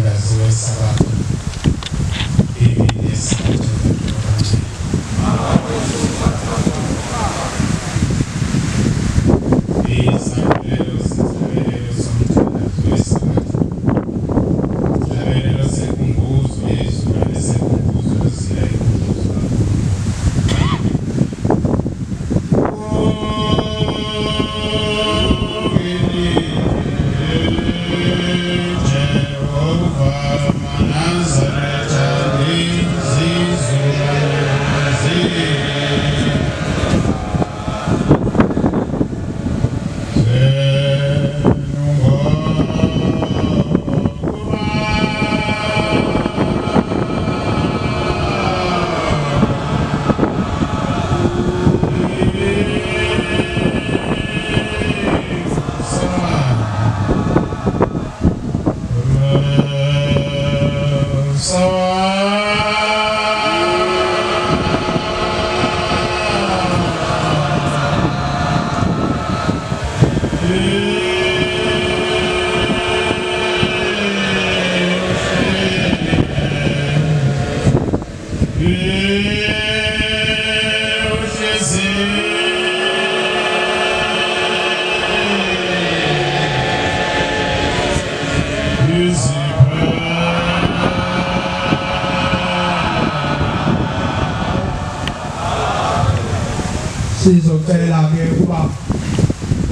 Umthandazo weSabatha. Imini yeSabatha. Isabelo sisabelo somthandazo weSabatha. Isabelo sekumbuzo yeZulu nesekumbuzo yozila ikumbuzo kaNkulunkulu. Sizocela ke ukuba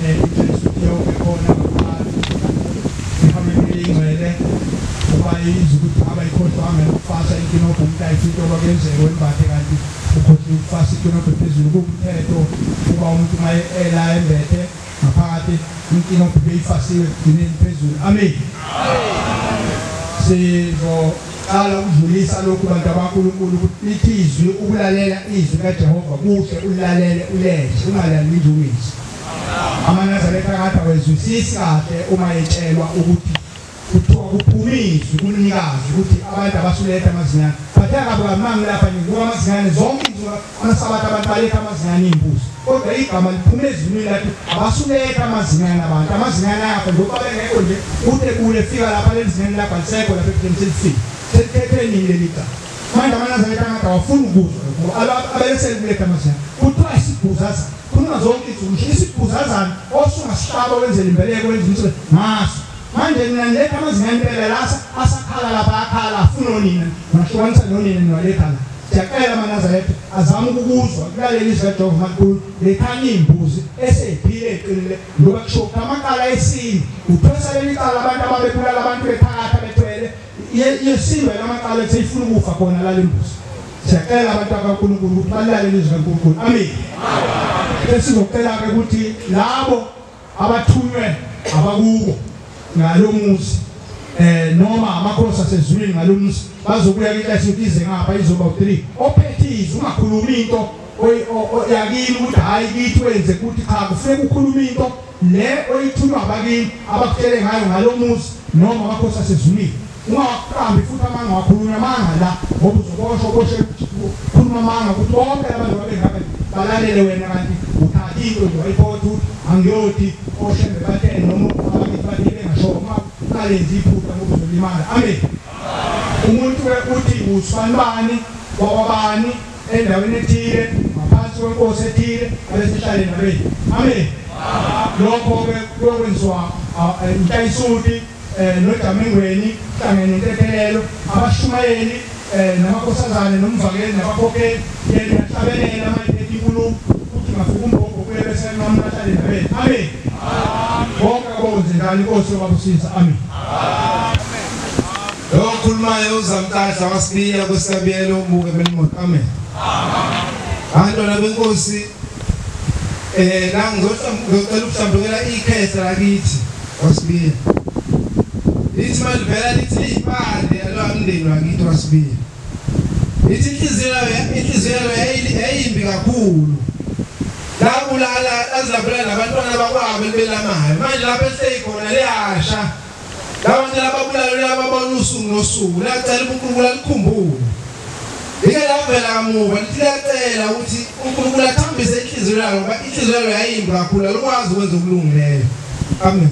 iJesu yonke khona ngaphansi ingcwele kuba izwi ukuthi abayikhohlwanga ukufasa inkinobho umuntu ayifike okwenzeka wembathe kanti ukhohlwe ukufasa inkinobho phezulu kumthetho kuba umuntu maye ela embethe ngaphakathi inkinobho beyifasiwe ekugcineni phezulu. Amen. Sizoqala ukudlulisa lokhu bantu abaNkulunkulu ukuthi lithi izwi ukulalela izwi kaJehova kuhle ulalele ulethe ungalaleli nje uyizwi. AmaNazaretha kade awezwisisi kahle uma etshelwa ukuthi kuthiwa kuphuma izwi kumnikazi ukuthi abantu abasuletha amazinyane. Bathe akabukamanga lapha ngibuka amazinyane zonke izinsuku amasabatha abantu baletha amazinyane imbuzi. Kodwa igama liphuma ezulwini lathi abasuletha amazinyane abantu. Amazinyane ayafa njengoba bengekho nje ude kule fika lapha leli zinyane lapha lisekho lapha ekudeni selifika. Selithethe nini leli gama? Manje amaNazaretha kade awafuni ukuzwa lokho abelesele kuletha amazinyane. Kuthiwa isibhuzazana. Khuluma zonke izinsuku isibhuzazana osungasihlaba wenzela imbeleko wenza umsebenzi ngaso. Manje nina niletha amazinyane impela la asakhala lapha akhala afuna onina nahlukanisa nonina niwaletha la. Siyacela amaNazaretha azame ukukuzwa kulalela izwi kaJehova uNkulunkulu lethani imbuzi eseyiphile eqinile ngoba kusho ukuthi amacala esini uthwesa leli cala abantu ababebulala abantu bephakatha bethwele yesindwe lamacala ethi ifuna ukufa khona lale mbuzi. Siyacela abantu bakaNkulunkulu ukuthi balalele izwi kaNkulunkulu. Amen. Sesizocela ke ukuthi labo abathunywe abakubo ngalomuzi noma amakhosi asezulwini ngalomuzi bazobuya kithi ize ngapha izoba u3 ophethe izwi ungakhuluma into yakini ukuthi hayi kithi wenze ukuthi cha kufuneka ukhuluma into le oyithunywa abakini abakutshele ngayo ngalomuzi noma amakhosi asezulwini. Ungaqambi futhi amanga wakhuluma amanga la ngoba uzoboshwa uboshe khuluma amanga ukuthi bonke abantu babengabe balalele wena kanti uthatha into nje wayiphothi angiyothi oshembe bathe noma abakithi bathe bengasho uma ungalenzi iphutha ngoba uzolimala. Amen. Umuntu uthi uswanibani wakwabani endaweni ethile ngaphansi kwenkosi ethile abesihlale nabeni. Amen. Lokho-ke kuyokwenziwa intayisuti noJamengweni hlangene nentethelelo abashumayeli namakhosazane nomvakeli nabakhokheli yena uyahlabelela mayiphethe inkulumo ukuthi ngafika umbhobho kuye bese nqamula ahlale nabeni. Amen. Bonke abokwenze njalo inkosi yobabusisa. Amen. Lo okhulumayo uZamtahla wasibiya kwesabelo umuke melimoto. Amen. Abantwana benkosi la ngizocela ukuhlambulukela ikhehla lakithi wasibiya. Lithi malivela lithi liyipande alwamndeni wakithi wasibiya. Lithi inhliziyo yayimbi kakhulu. Labulala azabulala nabantwana bakwabo belamayo. Manje lapho eseyikhona liyasha. Labantu lababulala lababona usuku nosuku lacela uNkulunkulu alikhumbule. Like lavela kamuva lithi liyacela ukuthi uNkulunkulu athambise inhliziyo yalo ngoba inhliziyo yalo yayimbi kakhulu alikwazi ukwenza okulungileyo. Amen.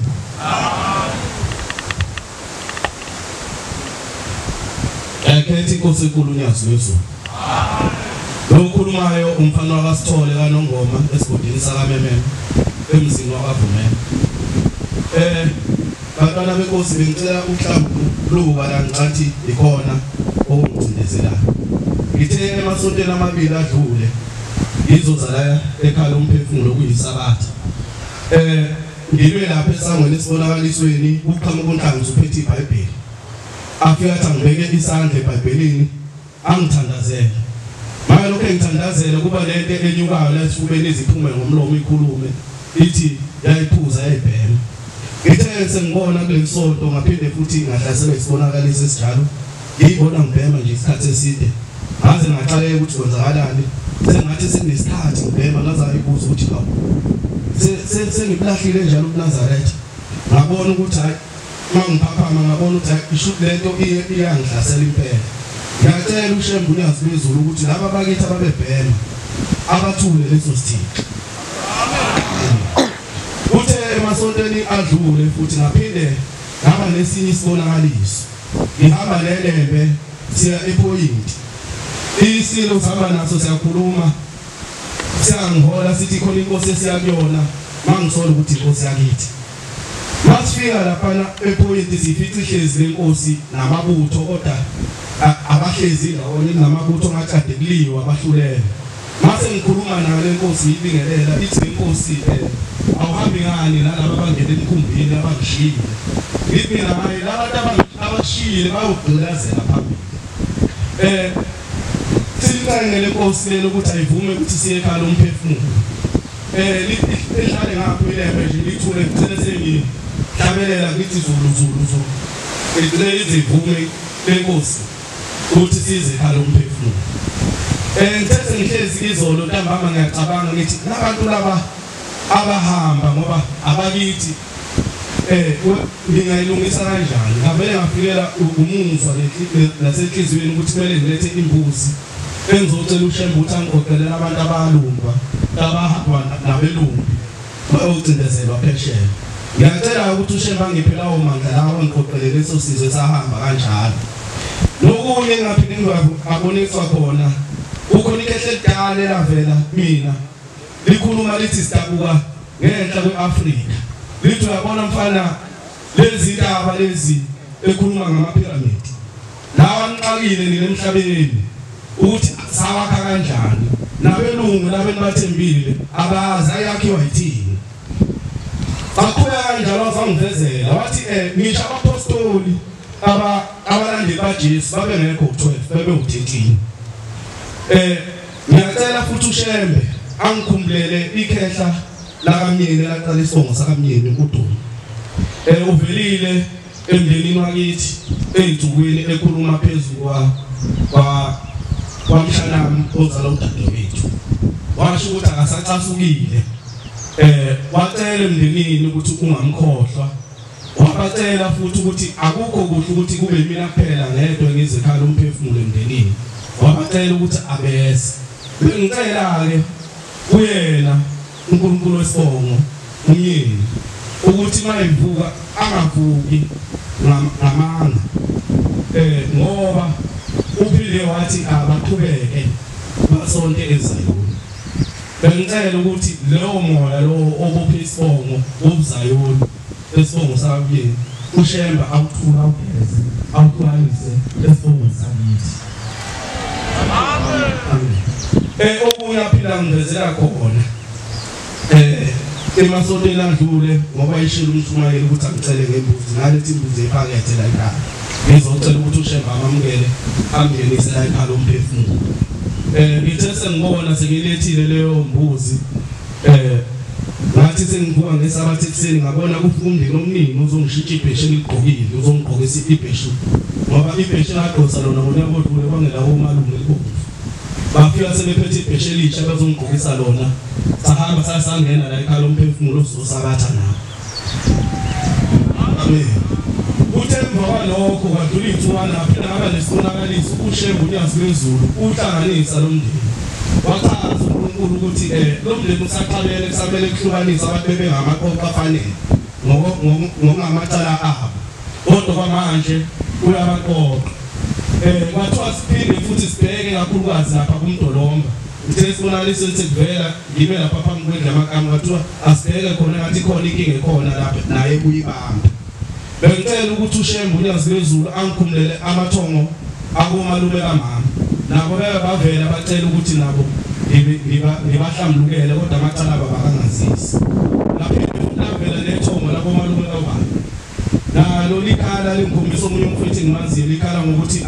Iphethe inkosi enkulu uNyazi lwezulu. Lokhulumayo umfana wakaSithole kaNongoma esigodini sakaMememe emzini wakaVumela. Bantwana benkosi bengicela ukuhlambuluka la ngicathi ikhona okungicindezelayo. Ngithe emasontweni amabili adlule ngizoza la ekhaya lomphefumulo kuyisabatha. Ngime lapha esangweni esibonakalisweni kuqhamuka unhlanzi uphethe iBhayibheli. Afika athi angibeke isandla eBhayibhelini angithandazele. Manje lokho engithandazele kuba lento enyukayo la esifubeni iziphume ngomlomo ikhulume ithi yayiphuza yayibhema. Ngithe sengibona kule sonto ngaphinde futhi ngahlaselwa isibonakaliso esinjalo. Ngiyibona ngibhema nje isikhathi eside. Ngaze ngaxakeka ukuthi kwenzakalani. Sengathi sekunesikhathi ngibhema ngaze ayibuza ukuthi hawu sengibulahlile njalo ubuNazaretha. Ngabona ukuthi hayi mangiphaphama ngabona ukuthi isho lento iyangihlasela impela. Ngiyacela uShembe uNyazi lwezulu ukuthi laba bakithi ababebhema abathule leso sithixo. Uthe emasontweni adlule futhi ngaphinde ngaba nesinye isibonakaliso. Ngihamba nelembe siya ePoint. Isilo sihamba naso siyakhuluma siyangihola sithi khona inkosi esiyakuyona mangisola ukuthi inkosi yakithi. Masifika lapha ePoint sifica ihlezi lenkosi namabutho kodwa abahlezi ndawonye namabutho ngaqade kuliwa abahlulele. Mase ngikhuluma nayo lenkosi ibingelela ithi inkosi awuhambi ngani nalabo abangena emkhumbini abangishiyile. Ngithi mina hayi laba abashiyile bayogqilazela phambili. Silicangele lenkosi lelo ukuthi ayivume ukuthi siye ekhaya lomphefumulo. Lihlale ngapho ilembe nje lithule ngicela sengihlabelela ngithi zulu zulu zulu. Ngicela izivume lenkosi ukuthi size ekhaya lomphefumulo. Ngithe ngihlezi izolo ntambama ngiyacabanga ngithi labantu laba abahamba ngoba abakithi ngingayilungisa kanjani. Ngavele ngafikela umuzwa nasenhliziyweni ukuthi kumele ngilethe imbuzi engizocela uShembe ukuthi angigoqelele abantu abalumba abahamba nabelumbi bayocindezelwa phesheya. Ngiyacela ukuthi uShembe angiphe lawo mandla lawo angigoqelele leso sizwe sahamba kanjalo. Lokunye engaphinde ngaboniswa khona ukhona ikhehle elidala elavela mina likhuluma lithi sidabuka ngenhla kweAfrika. Lithi uyabona mfana lezi ndaba lezi ekhuluma ngamaphiramidi lawa nixakile nina emhlabeni ukuthi sawakha kanjani nabelungu labenbathembile abazi ayakhiwa yithini. Baqhubeka kanjalo wazangivezela wathi ngisho abapostoli abalandeli baJesu babengekho 12 bebe u13. Ngiyacela futhi uShembe angikhumbulele ikhehla lakamyeni laqala isibongo sakamyeni uDuma. Uvelile emndenini wakithi ey'nsukwini ekhuluma phezu kwamshanami ozala udadewethu. Washo ukuthi akasacasukile. Wacela emndenini ukuthi ungamkhohlwa. Wabacela futhi ukuthi akukho kuhle ukuthi kube mina kuphela ngedwa ngizekhala umphefumulo emndenini. Wabacela ukuthi abeze. Bengicela-ke kuyena uNkulunkulu wesibongo umyeni ukuthi mayivuka angavuki ngamanga ngoba uphinde wathi abaqhubeke basonke eZayoni. Bengicela ukuthi leyo moya lowo obophe isibongo wobuZayoni esibongo sakuyena uShembe awuthula awugeze awuhlukanise esibongo sakithi. Amen. Okunye aphila ngivezela khona emasontweni adlule ngoba ishilo umshumayeli ukuthi angicele ngembuzi ngalethi imbuzi ephakethe la ekhaya. Ngizocela ukuthi uShembe amamukele amngenise la ekhaya lomphefumulo. Ngithe sengibona sengilethile leyo mbuzi ngathi sengivuka ngesabatha ekuseni ngabona kufika umndeni omningi uzongishintsha ibheshu eligqokile uzongigqokisa ibheshu ngoba ibheshu lagqosa lona ngonyaka odlule kwangelawo umalume elibomvu. Bafika sebephethe ibheshu elisha bazongigqokisa lona. Sahamba sasangena la ekhaya lomphefumulo sizosabatha nabo. Amen. Uthe emva kwalokho kwadlula iy'nsukwana ngaphinde ngaba nesibonakaliso uShembe uNyazi lwezulu uhlanganisa lo mndeni. Wachaza uNkulunkulu ukuthi lo mndeni usaqalele kusamele kuhlukanise abantu bebengamaqoqo afanele ngokungamacala abo. Kodwa kwamanje uyabaqoqa. Kwathiwa siphinde futhi sibheke kakhulukazi lapha kuMdolomba. Ngithe sibonakaliso sekuvela ngime lapha phambi kwendlu yamakama, kwathiwa asibheke khona ngathi khona inkinga ekhona lapha naye kuyibamba. Bengicela ukuthi uShembe uNyazi lwezulu angikhumulele amathongo akomalume kamama. Nabo beke bavela bacela ukuthi nabo ngibahlambulukele kodwa amacala abo bakangazisi. Laphinde futhi lavela nethongo lakomalume kababa. Nalo likhala lingikhombisa omunye umfowethu engimaziyo, likhala ngokuthi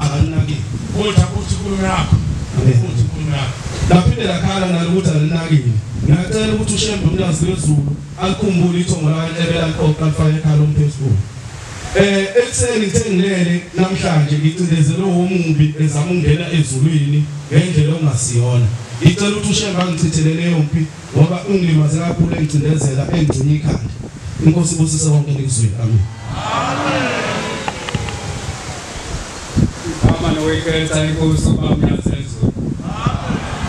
akalinakile. Kodwa kuthi inkulumo yakho. Futhi inkulumo yakho. Laphinde lakhala nalo ukuthi alinakile. Ngiyacela ukuthi uShembe uNyazi lwezulu alikhumbule ithongo lakaNhlebela liqoqa lifake ekhala umphezulu. Ekuseni ngithe ngilele namhlanje ngicindezelwe womubi ezama ukungena ezulwini ngendlela ongasiyona. Ngicela ukuthi uShembe angichithele leyo mpi ngoba ungilimaze kakhulu engicindezela engigcina ikhanda. Inkosi ibusise konke nikuzwile. Amen. Mama nowekhetha inkosi ubamnyazezulu.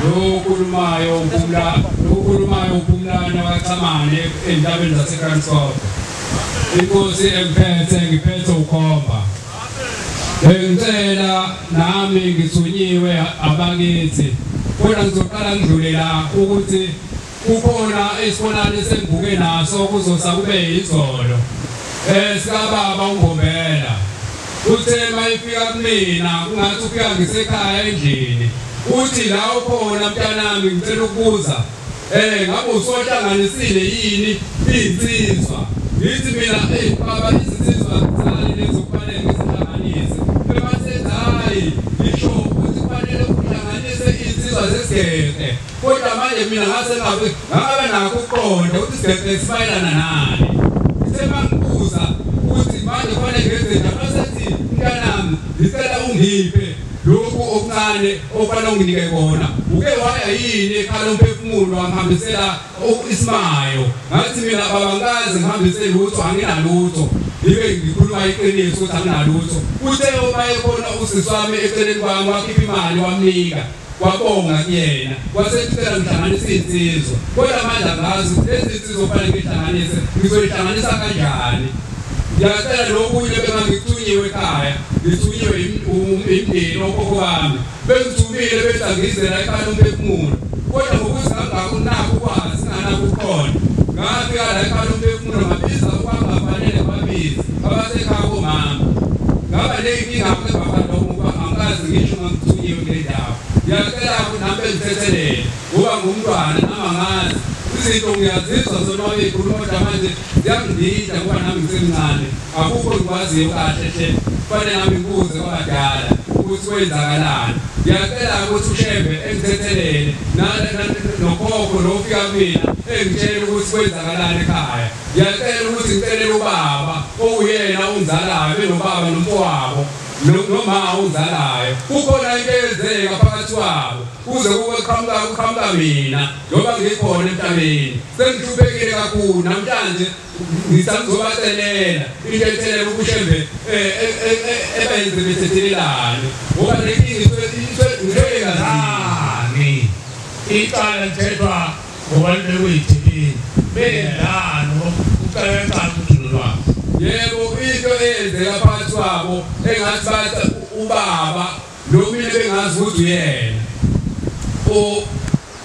Lokhulumayo uphumla, lokhulumayo uphumlana wachamane entabeni zaseKranskop. Inkosi emphethe ngiphethe ukhomba. Bengicela nami ngithunyiwe abakithi. Kodwa ngizoqala ngidlule la ukuthi kukhona isibonane sengibuke naso kuzosa kube izolo. Sikababa uNgombela. Uthe mayifika kumina kungathi ufika ngisekhaya endlini. Uthi la ukhona mntanami ngicela ukubuza. Ngabe usohlanganisile yini insizwa? Ngithi mina baba izinsizwa zani lezi kufanele ngizihlanganise. Bese hayi ngisho ukuthi kufanele uhlanganise insizwa zesigebe. Kodwa manje mina ngase ngabe nakho ukuqonda ukuthi isigebe simayelana nani. Ngithe mangibuza ukuthi manje kufanele ngenze njani, basethi mntanami ngicela ungiphe lokhu okuncane ofanele unginike kona. Uke waya yini ekhala umphefumulo wangihambisela isimayo? Ngathi mina baba ngikaze ngihambise lutho, anginalutho. Ngibe ngikhuluma iqiniso ukuthi anginalutho. Uthe uma ekhona usisi wami eceleni kwami wakhipha imali wamnika, wabonga kuyena, wasecela ngihlanganise insizwa. Kodwa manje angazi ukuthi lezi insizwa kufanele ngihlanganise, ngizoyihlanganisa kanjani? Ngiyacela lokunye bengangithunyiwe ekhaya, ngithunyiwe imndeni okhokho bami. Bengithumile bethi angizela ekhaya umphefumulo. Kodwa ngokuthi ngangakunakho ukwazi, nginganakho ukuqonda. Ngafika la ekhaya umphefumulo ngabiza okwangafanele ngababizi abasekhaya komama. Ngaba ney'nkinga emva kwalokho ngoba angikaze ngisho ngangithunyiwe kule ndawo. Ngiyacela ukuthi nami bengithethelele ngoba ngumntwana nami angazi. Izinto ngiyazizwa zona beyikhuluma kodwa manje ziyangidida ngoba nami ngisemncane. Akukho engikwaziyo kahle hle. Kufanele nami ngibuze kwabadala ukuthi kwenzakalani. Ngiyacela ukuthi uShembe engithethelele nokhokho lo ofika kumina engitshele ukuthi kwenzakalani ekhaya. Ngiyacela ukuthi ngicelele ubaba owuyena ongizalayo benobaba nomfowabo noma ongizalayo. Kukhona into eyenzeka phakathi kwabo kuze kube qhamuka mina njengoba ngikhona emhlabeni. Sengihluphekile kakhulu namhlanje ngisazobacelela into ethelele ukuShembe ebenze bethethelelane ngoba lenkinga ngani icala lithethwa ngoba bekuyithibini bendani ucala ecala ukuthi lwakhe. Yebo, into eyenzeka phakathi kwabo engathi bathi ubaba lo mina bengazi ukuthi uyena.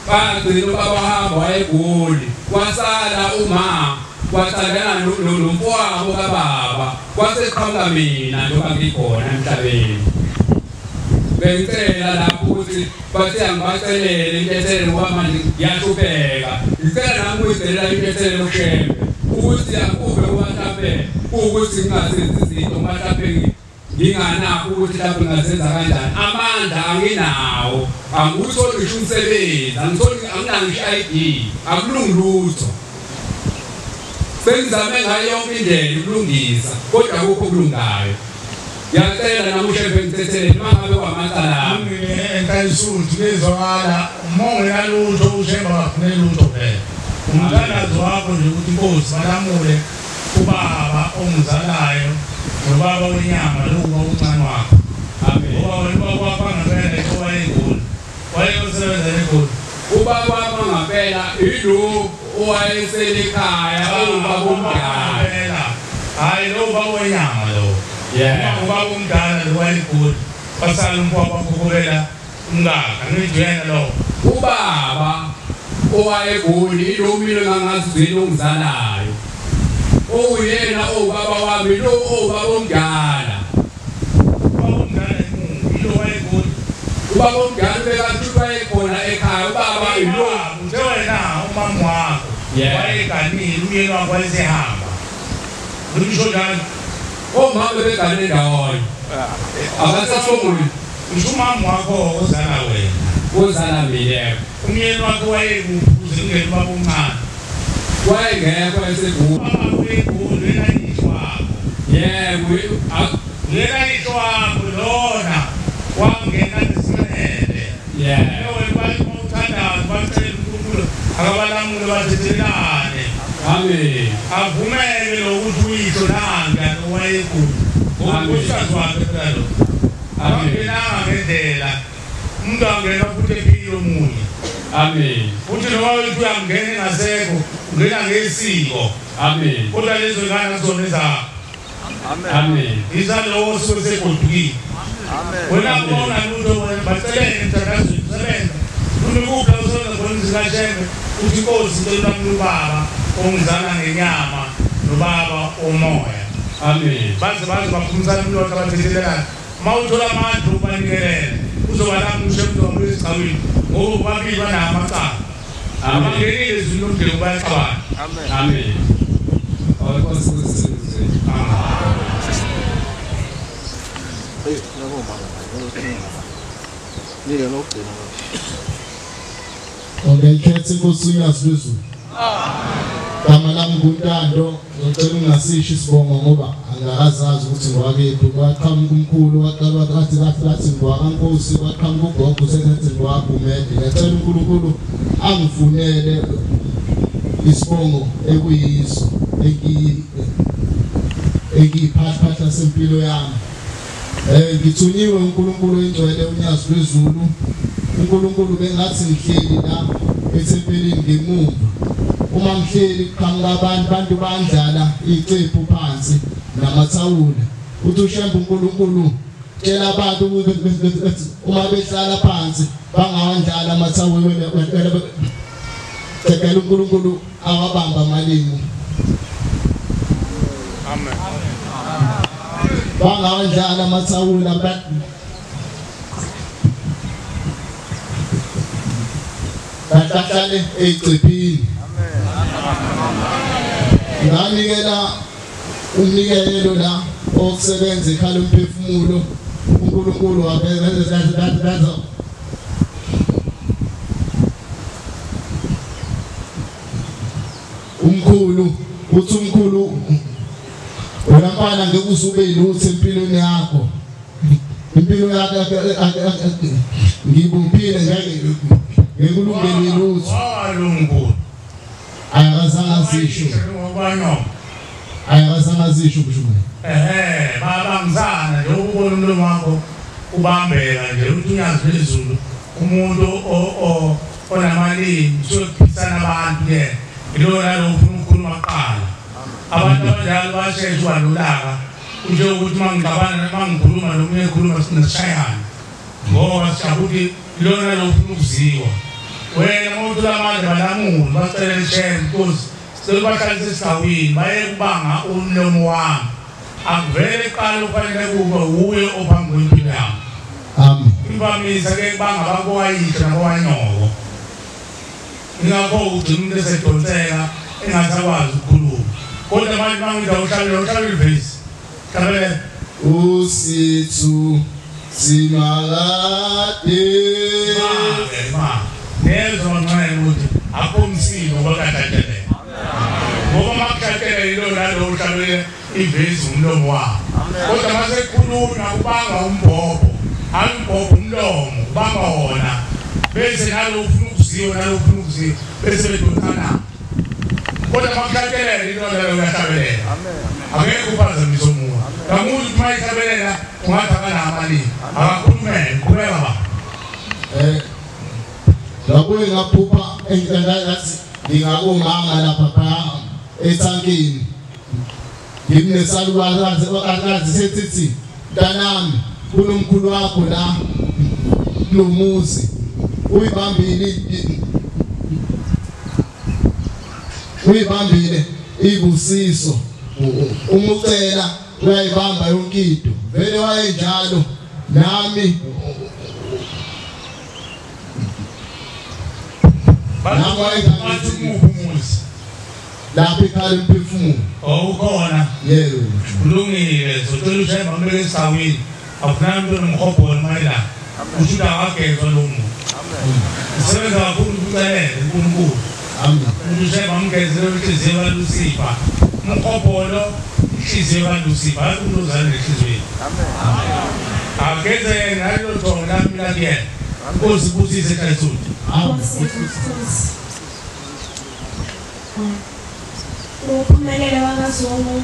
Bagcina ubaba wahamba wayeGoli, wasala uma wathandana nomfowabo kababa, kwaseqhamuka mina njengoba ngikhona emhlabeni. Bengicela lapho ukuthi bathe angibacelele intethelo ngoba manje ngiyahlupheka. Ngicela nami ukuyicelela intethelo kuShembe ukuthi akuve kuba mhlampe ukuthi ngingazenzi izinto mhlampe nginganakho ukuthi mhlampe ngingazenza kanjani. Amandla anginawo, angikutholi ngisho umsebenzi, angitholi anginayo ngisho i-ID, akulungi lutho. Sengizame ngayo yonke indlela ukulungisa kodwa akukho okulungayo. Ngiyacela nami uShembe ngithethelele noma ngabe kwamacala ami. Enkalisuthi kuyezwakala uma ungenalutho uShembe akafune lutho phela. Umthandazo wakho nje ukuthi inkosi balamule ubaba ongizalayo nobaba wenyama lokuba umncane wakho. Amen. Ngoba wena ubaba wakho angempela owayegula. Wayeyosebenza eGoli. Ubaba wami ngempela ilo owayeselekhaya ubaba omdala. Hayi lo ubaba wenyama lo. Yeah. Ubaba omdala lo wayegula. Basala umfowabo wakhokhobela umkakhe. Angithi uyena lowo. Ubaba owayegoli ilo mina ngangazizwini ongizalayo. Oyena obaba wami lo obaba omdala. Ubaba omdala imungu ilo wayegoli. Ubaba omdala bekathi wayekhona ekhaya ubaba ilo nje wena umama wakho wayeganile umyeni wakho wayesehamba. Ngisho njalo. Omama begane ndawonye. Abasasomuli. Ngisho umama wakho ozala wena. Ozala mina. Umyeni wakho wayekuphi uze ungene ubaba omncane? Wayengekho esegula. Ubaba wayegula yena yisho wakho. Yebo, yena yisho wakho lona wangena nesinele. Yebo. Wena bayimuthandaza bacela uNkulunkulu akabalamule bathethelane. Amen. Avumele lokuthi uyisho nanga wayegula. Unkosikazi wakhe phela lo. Amen. Angenanga ngendlela. Umuntu angena futhi ephile omunye. Amen. Futhi noma uthi uyangena engasekho, ungena ngesiko. Amen. Kodwa lezo ngane azona ezakho. Amen. Amen. Izalo osuke segodukile. Amen. Wena ubona lutho wena bacelene emthandazweni sebenza. Unikuphi la usebenza khona izikashembe uthi inkosi ngicela ubaba ongizala ngenyama nobaba omoya. Amen. Baze baphumisana umlotha bathethelelana. Uma uthola amandla ubanikelele uzoba lamusha umuntu wakulesichawini ngoba babili banamacala. Abangenile ezwini lomndeni bayaxabana. Amen. Amen. Awukwazi ukusizwe. Amen. Hey, nabo mama. Nike lokugcina. Ongekhethe inkosi uNyazi lwezulu. Gama lami nguNtando, ngicela ungasisho isibongo ngoba angakazazi ukuthi ngowakephi. Kwaqhamuka umkhulu waqala wathi bathi ngowakaNkosi, kwaqhamuka ugogo sethi ngowakagumede. Ngiyacela uNkulunkulu angifunele isibongo ekuyiso ekiyiphathaphatha sempilo yami. Ngithunyiwe uNkulunkulu oyingcwele uNyazi lwezulu. uNkulunkulu bengathi ngihleli la ethempelini ngemuva. Uma ngihleli kuqhamuka abantu bandlala icephu phansi namathawula. Uthi uShembe uNkulunkulu tshela abantu ukuthi uma behlala phansi bangawandlala amathawula. Cela uNkulunkulu awabamba amalimi. Amen. Bangawandlala amathawula. Bahlale eciphini. Nganikela umnikelo la okusebenza ekhala umphefumulo uNkulunkulu wabenza umkhulu uthi umkhulu wena mfana ngeke usube yilutho empilweni yakho. Impilo yakho ngibuphile ngeke ngikulungele lutho. Walungu. Akazange ngobano. Akazange kusho mina. Ehhe, baba ngizana nje ukubona umlomo wakho ubambeka nje uthi uNyazi lwezulu umuntu onamalimi usuphikisana abantu ke. Ilona lo ufuna ukukhuluma kuqala. Abantu abanjalo basheshwa nolaka. Nje ukuthi mangixabana mangikhuluma nomunye ekhuluma sinashayana. Ngoba siyakuthi lona lo ufuna ukuziwa. Wena uma uthola amandla balamule bacele Shembe Nkosi sicela ubahlalise esigcawini baye kubanga umlomo wami. Akuvele kuqala kufanele kube wuye ophambi kwempilo yami. Amen. Imvamisa ke kubanga abakowayihlo nabowanyoko. Ingakho ugcina umuntu esedonseka engasakwazi ukukhuluma. Kodwa manje mangithi awuhlabele uhlabele ivesi. Hlabele usithu simakade. Ma nezwa ngcono ukuthi akho umsilo ngoba kade. Ngoba makuhlatshela yilo nalo uhlabele ivesi umlomo wakho. Kodwa mase kukhulunywa kubanga umbhobho, umbhobho umlomo kubanga wona. Bese nalo ufuna ukuziwa nalo ufuna ukuziwa bese bedonsana. Kodwa makuhlatshela yilo nalo uyahlabelela. Akekho uphazamise omunye. Kamuntu ukuthi mayihlabelela ungathi akanamalimi. Akakhulumele, qhubeka ba. Ngabuye ngaphupha engathi ngingakomama lapha ethankini. Ngimnesalukazi sethi mntanami Kunomkhulu wakho la kulomuzi uyibambile ibusiso umucela uyayibamba yonke into vele wayenjalo nami lapho ikhala imphefumulo awukhona yebo kulungile socela ushayela mbeke esawini awufuna umuntu onomhobholo mayela usho ukuthi akagezwa lo muntu usebenza kakhulu ukucelela uNkulunkulu. Amen. Umuntu ushayela amgezele inhliziyo kaLusifa umhobholo inhliziyo kaLusifa hayi umuntu ozalwa nenhliziyweni. Amen. Ageze nalelo thongo lami lakuyena Nkosi busise ekhayethu. Amen. Uphumelele wakaZungu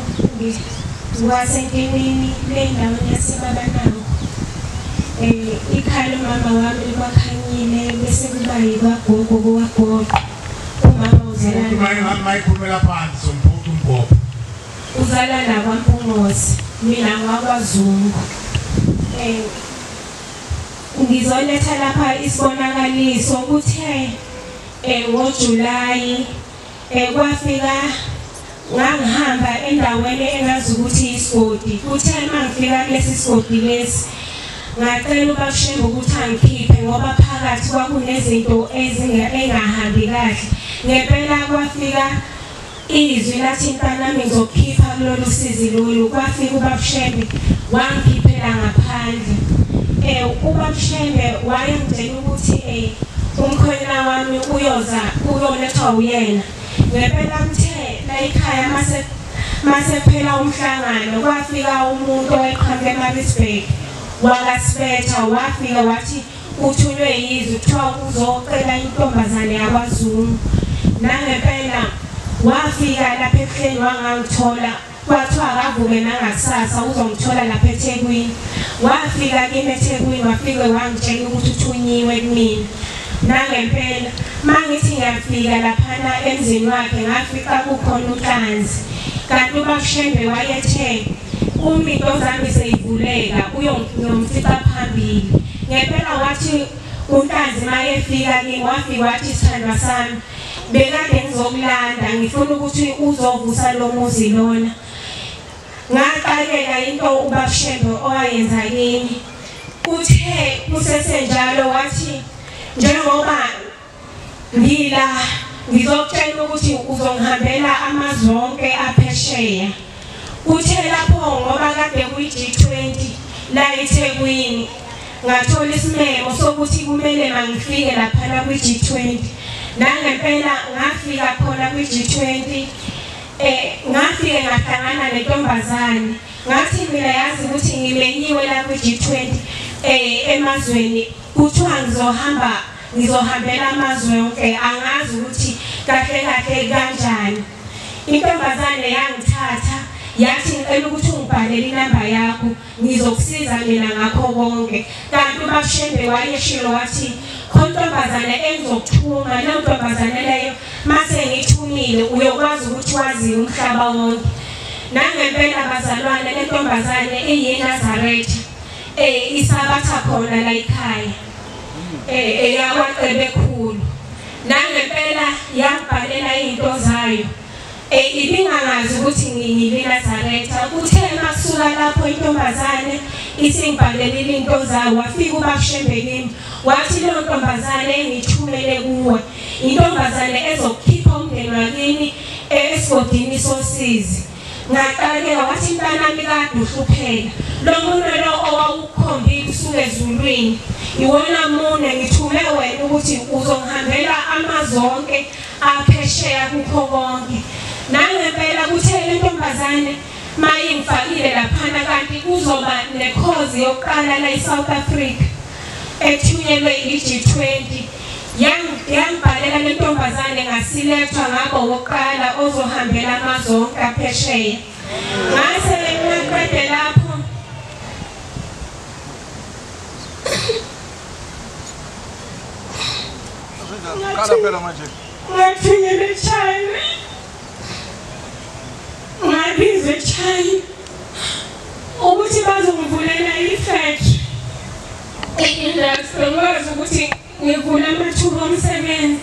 wasenkenini lendaweni yaseBabanango. Ikhaya lomama wami likwaKhanyile bese kuba yikwagogo kowagogo. Umama uzalana mayikhulumela phansi umphuca umbhobho. Uzalana kwaMpungose, mina ngakwaZungu. Ngizoletha lapha isibonakaliso kuthe ngoJuly kwafika ngangihamba endaweni engazi ukuthi isigodi. Kuthe mangifika kulesi sigodi lesi ngacela uBabshembe ukuthi angikhiphe ngoba phakathi kwakunezinto engahambi kahle. Ngempela kwafika izwi lathi mntanami ngizokhipha kulolu sizi lolu. Kwafika uBabshembe wangikhiphela ngaphandle. uBabshembe wayengitshela ukuthi umkhwenyana wami uyoza uyolethwa uyena. Ngempela kuthe la ekhaya mase phela umhlangano kwafika umuntu owayeqhamuka eMaritzburg wakasibetha wafika wathi uthunywe yizwi kuthiwa uzocela intombazane yakwaZungu. Nangempela wafika lapha ebuhleni wangangithola kwathiwa akavuke nangakusasa uzongithola lapha eThekwini. Wafika kimi eThekwini wafike wangitshela ukuthi uthunyiwe kumina. Nangempela mangithi ngiyafika laphana emzini wakhe ngafika kukhona uNhlanzi kanti uBabshembe wayethe uma into zami seyivuleka uyongimfica phambili. Ngempela wathi uNhlanzi mayefika kimi wafika wathi sithandwa sami bekade ngizokulanda ngifuna ukuthi uzovusa lo muzi lona. Ngaqaleka into uBabshembe owayenza kimi. Kuthe kusesenjalo wathi njengoba ngila ngizokutshela ukuthi uzongihambela amazwe onke aphesheya. Kuthe lapho ngoba kade kuyi-G20 la eThekwini ngathola isimemo sokuthi kumele mangifike laphana kwi-G20. Nangempela ngafika khona kwi-G20 ngafike ngahlangana nentombazane ngathi mina yazi ukuthi ngimenyiwe la kwi-G20 emazweni kuthiwa ngizohambela amazwe onke angazi ukuthi kahle kahle kanjani. Intombazane yangithatha yathi ngicela ukuthi ungibhalele inamba yakho ngizokusiza mina ngakho konke. Kanti uBabshembe wayeshilo wathi khona intombazane engizokuthuma leyo ntombazane leyo mase ngithumile uyokwazi ukuthi wazi umhlaba wonke. Nangempela bazalwane le ntombazane iyiNazaretha isabatha khona la ekhaya eyakwaCebekhulu. Nangempela yangibhalela izinto zayo ibingangazi ukuthi ngiyinazaretha. Kuthe masuka lapho intombazane isingibhalelile into zayo wafika uBabshembe kimi wathi leyo ntombazane engithumele kuwe intombazane ezokukhipha umndeni wakini esigodini sosizi. Ngaqaleka wathi mntanami kade uhlupheka lo muntu lo owawukhombile usuke ezulwini iwona mune ngithume wena ukuthi uzongihambela amazwe onke aphesheya kukho konke. Nangempela kuthe le ntombazane mayingifakile laphana kanti kuzoba nekhozi yokuqala la eSouth Africa ethunyelwe i-G20. Yangibhalela le ntombazane ngasilethwa ngabo wokuqala ozohambela amazwe onke aphesheya. Ngase ngaqede lapho ngathunyelwa eChina, ngabizwa eChina ukuthi bazongivulela ifactory. E-industry ngikwazi ukuthi ngivule amathuba omsebenzi.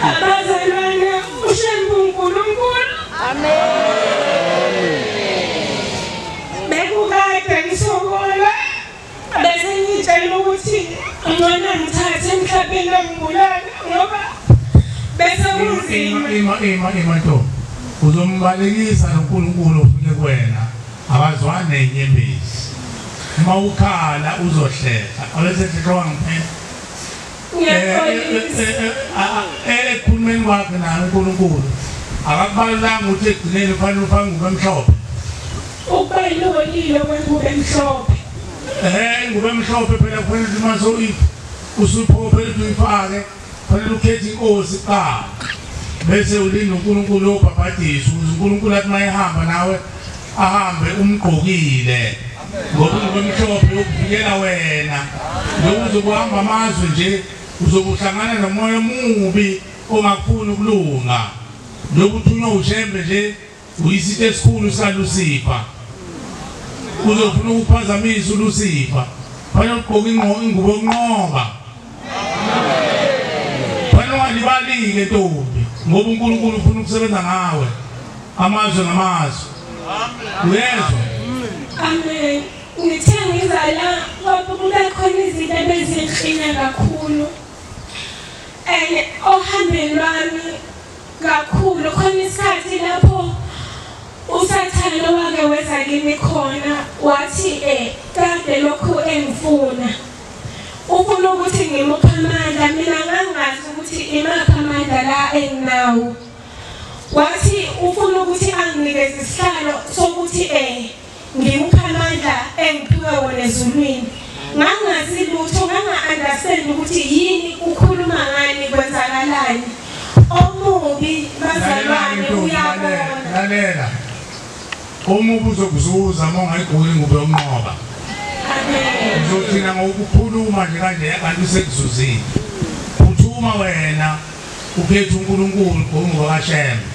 Abazalwane uShembe uNkulunkulu. Amen. Bekukade ngisokola bese ngitshela ukuthi ngcono ngithathe emhlabeni angibulala ngoba bese kunzima. Ima ntombi. Uzombalekisa noNkulunkulu ofike kuwena abazwane nenyembezi. Uma ukhala uzohlehla. Abesehlehla ngiphela. Ekhulumeni kwakhe naye uNkulunkulu akakubalulanga ukuthi ekugcineni kufanele ufake ingubo emhlophe. Ukubalulekile kwengubo emhlophe. Ingubo emhlophe phela kufanele ukuthi uma usuyiphophela ukuthi uyifake kufanele ukhethe inkosi kuqala. Bese ulinda uNkulunkulu obhabhadisa ukuze uNkulunkulu athi uma ehamba nawe ahambe umgqokile. Ngoba ingubo emhlophe yokuvikela wena. Lokhu uzokuhamba amazwe nje uzokuhlangana nomoya omubi ongakufuni ukulunga. Lokhu uthunywa uShembe nje uyisitha esikhulu sikaLusifa. Uzofuna ukuphazamisa uLusifa. Fanele ugqoke ingubo yokunqoba. Fanele ungalibali-ke ntombi ngoba uNkulunkulu ufuna ukusebenza ngawe amazwe ngamazwe. Uyezwa? Amen. Ngithe ngiza la ngoba kube khona izinto ebezingiqina kakhulu. And ohambeni lwami kakhulu khona isikhathi lapho uSathane wake weza kimi khona wathi kade lokhu engifuna. Ufuna ukuthi ngimuphe amandla, mina ngangazi ukuthi imaphi amandla la enginawo. Wathi ufuna ukuthi anginikeze isihlalo sokuthi ngimuphe amandla engiphiwe wona ezulwini. Ngangazi lutho, nganga-understand ukuthi yini ukhuluma ngani, kwenzakalani. Omubi bazalwane uyabona. Lalela. Omubi uzokuzuza uma ungayigqoki ingubo yokunqoba. Amen. Uzothina ngokukhuluma nje kanje kanti usekuzuzile. Phuthuma wena ukhethe uNkulunkulu ngoba kaShembe.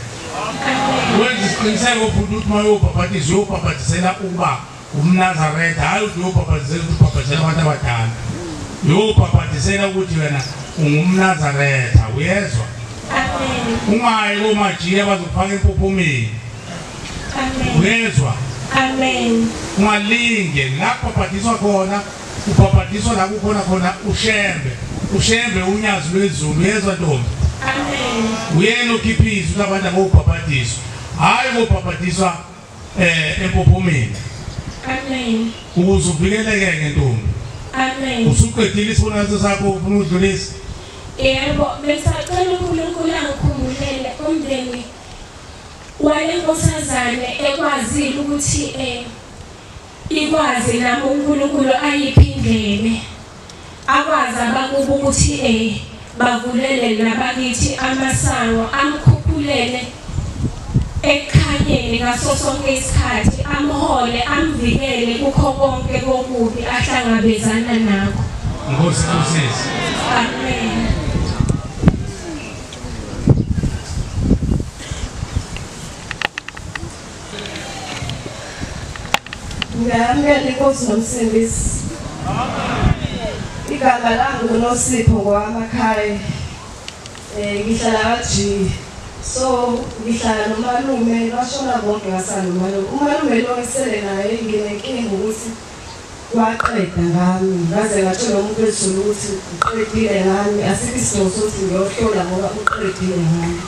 Wenza isiqiniseko futhi ukuthi uma uyobhabhatisa uyobhabhatisela ukuba umNazaretha, hayi ukuthi uyobhabhatisela ukuthi ubhabhatisela abantu abadala. Uyobhabhatisela ukuthi wena ungumNazaretha, uyezwa? Amen. Ungayi komajiya bazokufaka empophomeni. Amen. Uyezwa? Amen. Ungalinge lapho ubhabhatiswa khona, ubhabhatiswa la kukhona khona uShembe. uShembe unyazi lwezulu, uyezwa ntombi? Amen. Uyena okhiphiza ukuthi abantu abobhabhatiswa. Hayi ngobhabhatiswa empophomeni. Amen. Ukuze uvikeleke ntombi. Amen. Usuqedile isibonakaliso sakho ufuna udlulisa? Yebo, besacela uNkulunkulu angikhumbulele umndeni wale nkosazane ekwazile ukuthi ikwazi nami uNkulunkulu ayiphi indlebe. Akwazi abakubo ukuthi bavulele nabakithi amasango, amkhuphulele ekukhanyeni ngaso sonke isikhathi, amhole, amvikele kukho konke kokubi ahlangabezana nakho. Nkosi kusisi. Amen. Ngiyamukela inkosi nomsindisi. Igama lami nguNosipho ngowamakhaya. Ngihlala kaJi. So ngihlala nomalume, bashona bonke ngasala nomalume. Umalume lo ngisele naye nginenkinga ukuthi waqeda ngami. Ngaze ngatshela umuntu wezulu ukuthi uqedile ngami, asikho isidingo sokuthi ngiyohlola ngoba uqedile ngami.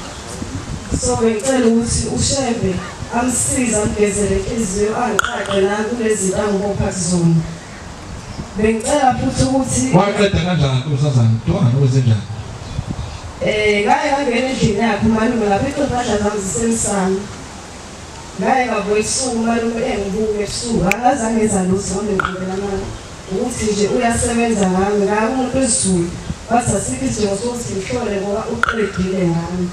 So bengicela ukuthi uShembe amsize amgezele inhliziyo angiqaqe nami kulezi zinto angibopha kuzona. Bengicela futhi ukuthi waqeda kanjani nkosazana? Ntwana kwenzenjani? Ngaye ngangena endlini yakhe umalume ngaphethe impahla zami zisemsamo. Ngaye ngavuka ebusuku umalume engibuka ebusuku akazange enza lutho ngiqhubela mama ukuthi nje uyasebenza ngami. Ngaye umuntu wesiZulu wathi asikho isidingo sokuthi ngihlole ngoba uqedile ngami.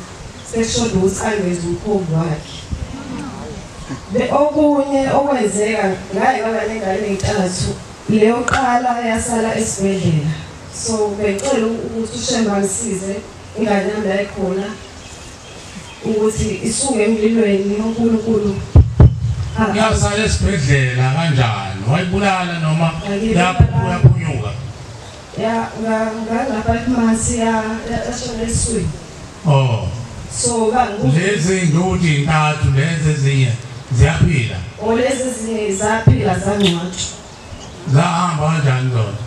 Sekushoda ukuthi angeze umkhombi wakhe. Okunye okwenzeka ngaye ngaba nengane ey'ntathu, leyo qala yasala esibhedlela. So bengicela ukuthi uShembe angisize ingane yami la ikhona ukuthi isuke emlilweni uNkulunkulu. Yasala esibhedlela kanjani? Wayibulala noma lapho uyaphunyuka? Ya nga 5 months ya yashona eswini. Oh. So bangu lezi ngodi intathu lezi ezinye ziyaphila. Oh lezi ezinye zaphila zangcwatshwa. Zahamba kanjani zona?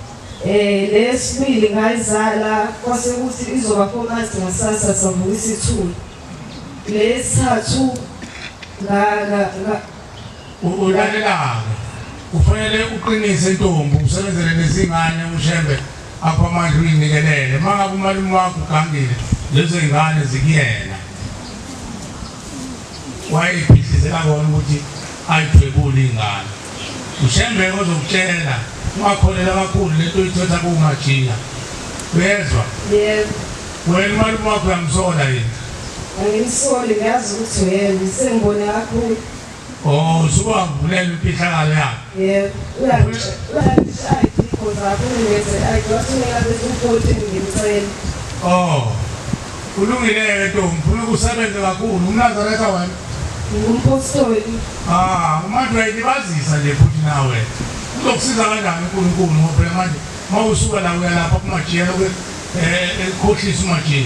Lesibili ngayizala kwase kuthi izoba 4 months ngasasa savuka isithulu. Lesithathu nga ulalelana. Kufanele uqinise intombi usebenzele nezingane uShembe apha amandla uyinikelele. Mangabe umalume wakho ugangile lezo zingane zikuyena. Wayiphihlizela kona ukuthi ayithwebule ingane. uShembe ozokutshela ungakholela kakhulu lento oyithatha kumajiya. Uyezwa? Yebo. Wena umalume wakho uyamsola yini? Angimsoli, ngiyazi ukuthi uyena, sengibone kakhulu. Oh, suwavulela imfihlakalo yakhe. Yebo, uyangishaya iphiko zakho ngenze ayiwathumela bese u14 ngimcela. Oh. Kulungile ntombi, ufuna ukusebenza kakhulu. UmNazaretha wena? Ngumpostoli. Ah, manje uyayibazisa nje futhi nawe. Uzokusiza kanjani uNkulunkulu ngoba phela manje mawusuka la uya lapha kumajiyelo ke ekhohlisa umajiya.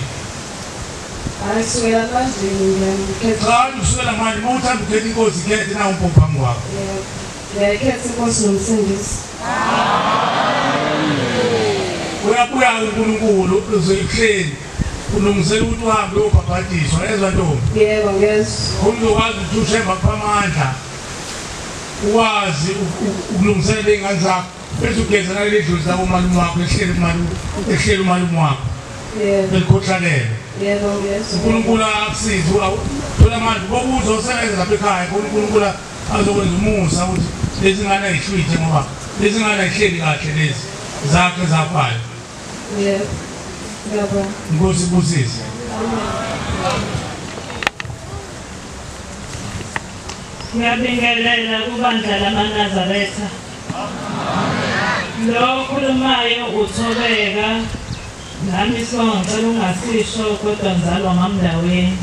Ayisukela manje ngiyamkhetha. Cha, usukela manje mawuthanda ukhetha inkosi khethe na umpompo phambi kwakho. Yebo. Ngiyakhetha inkosi nomsindisi. Uyabuya uNkulunkulu uzoyihleli. Ulungisela ukuthi uhambe uyobhabhadiswa, ezwa ntombi? Yebo, ngezwa. Uzokwazi ukuthi uShembe akuphe amandla. Ukwazi ukulungiselela iy'ngane zakho bese ugeza naleli dlozi lakho umalume wakho ehleli umalume wakho. Yebo. Elikhohlakele. Yebo, ngezwa. uNkulunkulu akusize uthola amandla bokuthi uzosebenza lapha ekhaya khona uNkulunkulu azokwenza umusa ukuthi lezi ngane ayihlwithe ngoba lezi ngane ayihleli kahle lezi zakhe zafayo. Yebo. Ngiyabonga. Inkosi ibusise. Ngiyabingelela kubandla lamaNazaretha. Lo khulumayo uthobeka nami isibongo ngicela ungasisho kodwa ngizalwa ngamndaweni.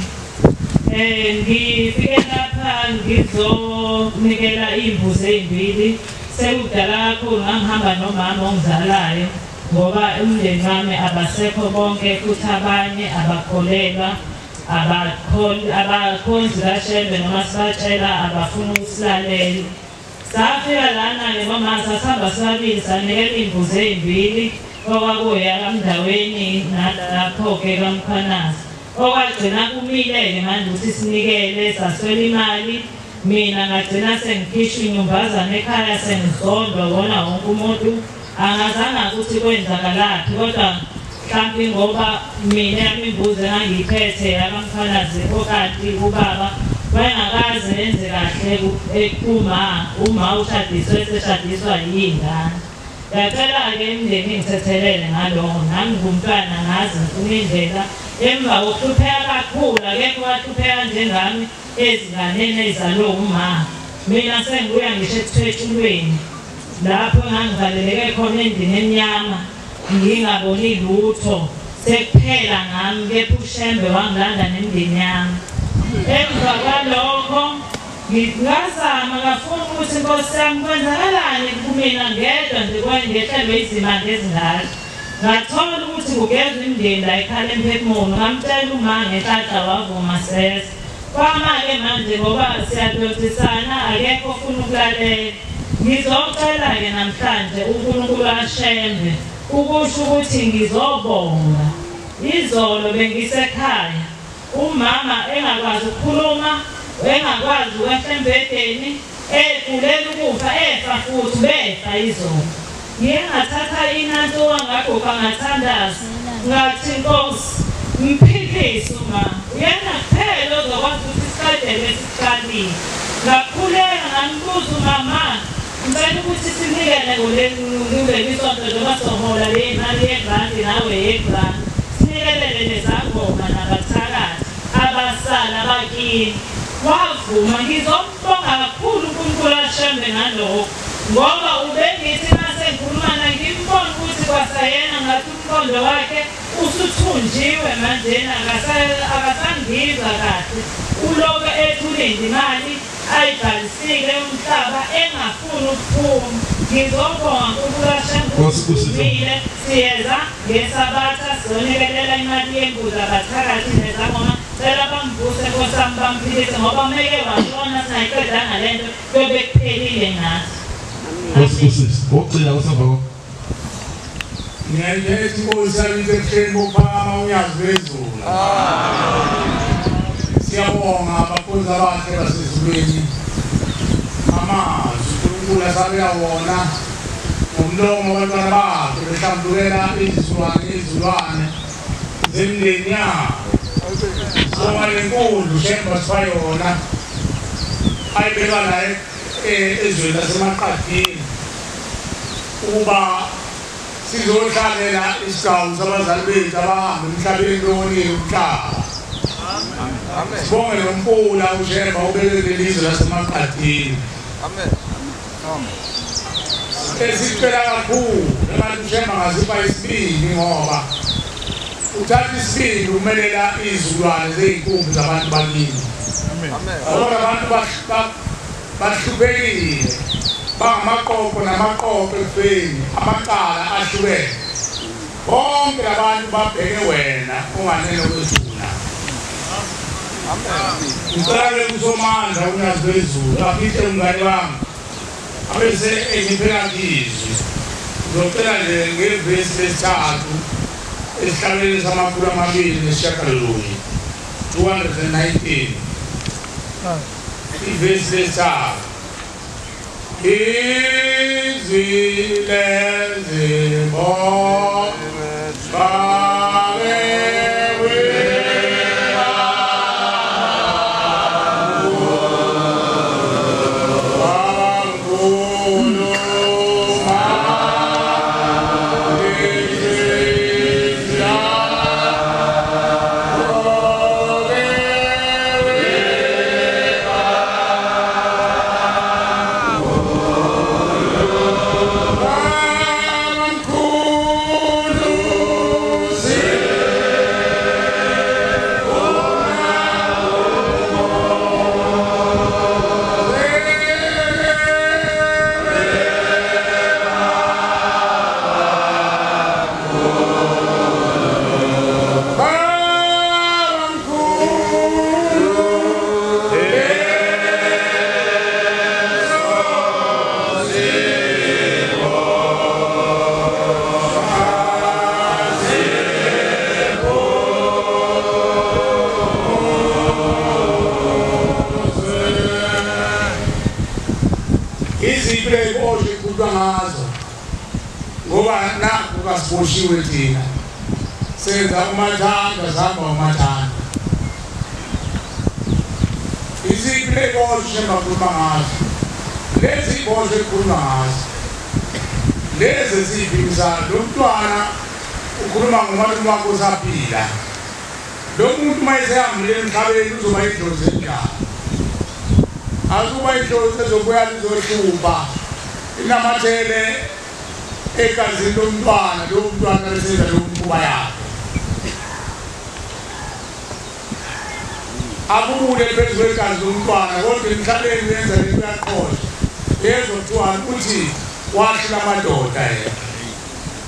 Ngifike lapha ngizonikela imbuzi ezimbili. Sekudala kakhulu ngangihamba nomama ongizalayo ngoba umndeni wami abasekho bonke futhi abanye abakholelwa abakhonzi kaShembe noma sibatshela abafuna ukusilalela. Safika lana-ke mama sasihamba sibabili sanikela iy'mbuzi ey'mbili okwakuya kaMndaweni nalapho-ke kaMkhwanazi. Okwagcina kumile-ke manje ukuthi sinikele saswela imali. Mina ngagcina sengikhishwa inyumbazane ekhaya sengizondwa wona wonke umuntu. Angazange ukuthi kwenzakalaphi kodwa mhlawumbe ngoba mina yami imbuzi engangiyiphethe yakaMkhwanazi okati ubaba wayengakaze enze kahle kuma uma ushadiswe eseshadiswa yingane. Ngiyacela-ke imindeni ingithethelele ngalokho nami ngumntwana ngazi ngifuna indlela emva kokuhlupheka kakhulu akekho wahlupheka njengami ezinganeni ezizalwe uma. Mina sengibuya ngisho ekuthwetshulweni lapho ngangivaleleke khona endlini emnyama ngingaboni lutho sekuphela ngami kepha uShembe wangilanda nemindeni yami. Emva kwalokho ngazama ngafuna ukuthi Nkosi yami kwenzakalani kumina ngedwa nje ngehlelwe izimanga ezingaka. Ngathola ukuthi kugezwa imindeni la ekhaya emphefumulo ngamtshela uma ngenhlanhla wavuma sesa. Kwama-ke manje ngoba siyadodisana akekho ofuna ukulalela. Ngizocela-ke namhlanje uNkulunkulu kaShembe ukusho ukuthi ngizobonga. Izolo bengisekhaya umama engakwazi ukukhuluma engakwazi ukwehla embhedeni egulela ukufa efa futhi befa izolo. Ngiye ngathatha inantuka ngaguqa ngathandaza ngathi Nkosi mphilise umama uyena kuphela ozokwazi ukuthi siqedele esiqalile. Ngakhuleka ngambuza umama ngicela ukuthi sinikele kuleli sonto njengoba sohola le mali yegranti nawe yegranti sinikelele nezangoma nabathakathi abasala bakini. Wavuma. Ngizombonga kakhulu uNkulunkulu kaShembe ngalokho ngoba ubengithi mase ngikhuluma naye ngimbona ukuthi kwasayena ngathi umqondo wakhe usuthunjiwe manjena akasangizwa kahle ulobe ethi ulinde imali ayibhalisile umhlaba engafuni ukuphuma. Ngizobonga uNkulunkulu siyeza ngesabatha sizonikelela imali yembuzi abathakathi nezangoma. Cela bamvuse Nkosi yami bamphilise ngoba meke washona singayiqedanga le nto kuyobe kuphelile ngathi. Ngokugcina kusamba ngiyayithetha inkosi yami ebuhleni bokuphakama uNyazi lwezulu. Siyabonga abakhonzi abahle basezulwini, amazwi uNkulunkulu asabela wona ngomlomo wabantwana bakhe behlambulukela izizukulwane izilwane zemindeni yabo. Sibonga le nkundla uShembe wasipha yona ayibeka la ezweni laseMaqadini ukuba sizohlalela isigcawu sabazali bethu abahamba emhlabeni lonile umhlaba. Sibonge lo mfula uShembe ubeke lelizwe laseMaqadini. Esicela kakhulu engathi uShembe angazipha isibindi ngoba uthatha isibindi ukumelela izizukulwane zey'nkumbi zabantu bakini. Ngoba abantu bahluphekile, bangamaqoqo namaqoqo ekufeni, amacala ahlukene. Bonke labantu babheke wena unganele kwethuna. Ngicela kuSomandla uNyazi lwezulu afihle umngane wami abese engiphela izwi. Ngizocela nje ngevesi lesithathu esihlabeleni sama-209, 219, ivesi lesithathu. Izwi lezimbo ngoba nakho kasiboshiwe thina senza umathanda sihamba umathanda. Iziphi ley'boshwa engakhuluma ngazo? Lezi y'boshwa ekhuluma ngazo lezi esiy'phikisana. Lo mntwana ukhuluma ngomalume wakhe usaphila. Lo muntu uma esehambile emhlabeni uzoba idlozi elinjani? Azuba idlozi ezobuya lizohlupha inamathele egazini lomntwana, lowo mntwana besenza lowo mkhuba yakhe. Akubule phezu kwegazi lomntwana, kodwa emhlabeni wenza lento uyaqosha. Yezwa kuthiwa uthi wahlula amadoda yena.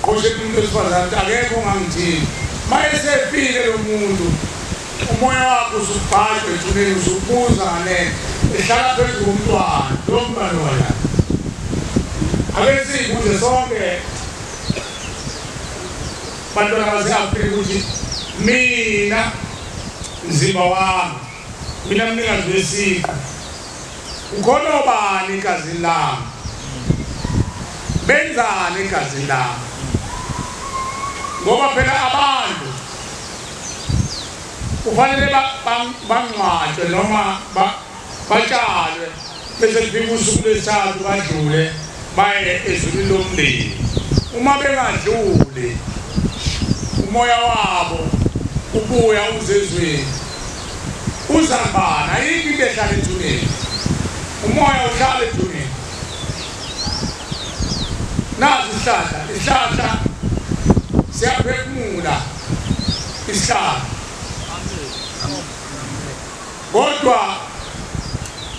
Qoshe umuntu wesifazane ukuthi akekho ongangithini. Uma esefile lo muntu, umoya wakhe usubhajwe ethuneni, usubuza ngalento ehlala phezu komntwana, lo mntwana wala. Ake siyibuze sonke bantwana base-Afrika ukuthi mina mzimba wami, mina mnikazi wesiqu, ukhona obani egazini lami? Benzani egazini lami? Ngoba phela abantu kufanele bangcwatshwe noma batshalwe bese kufika usuku lwesithathu badlule baye ezulwini lomndeni. Uma bengadluli umoya wabo ubuya uzezweni uzambana. Ayikho into ehlala ethuneni, umoya uhlala ethuneni. Nazi isihlahla, isihlahla siyaphefumula isihlahla, kodwa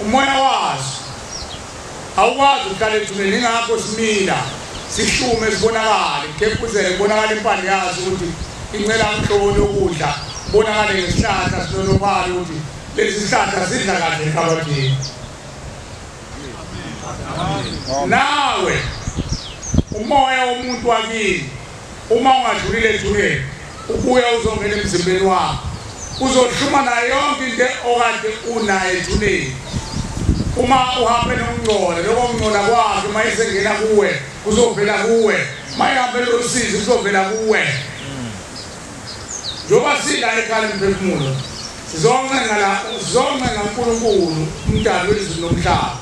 Umoya wazo awukwazi ukuhlala ethuneni, ingakho simila sihlume sibonakale, khephuzele kubonakala impande yazo ukuthi incela umhlobo lokudla, kubonakale ngesihlahla silolobala ukuthi lesi sihlahla sidla kahle emhlabathini. Nawe umoya womuntu wakini uma ungadlulile ethuneni ubuya uzongena emzimbeni wakho, uzohluma nayo yonke into okade unayo ethuneni. Uma uhambe nokungcola, lokho kungcola kwakhe uma esengena kuwe kuzovela kuwe, uma ehambe nosizi kuzovela kuwe. Njengoba sila ekhaya emphefumulo sizoncenga la, sizoncenga uNkulunkulu umdali wezulu nomhlaba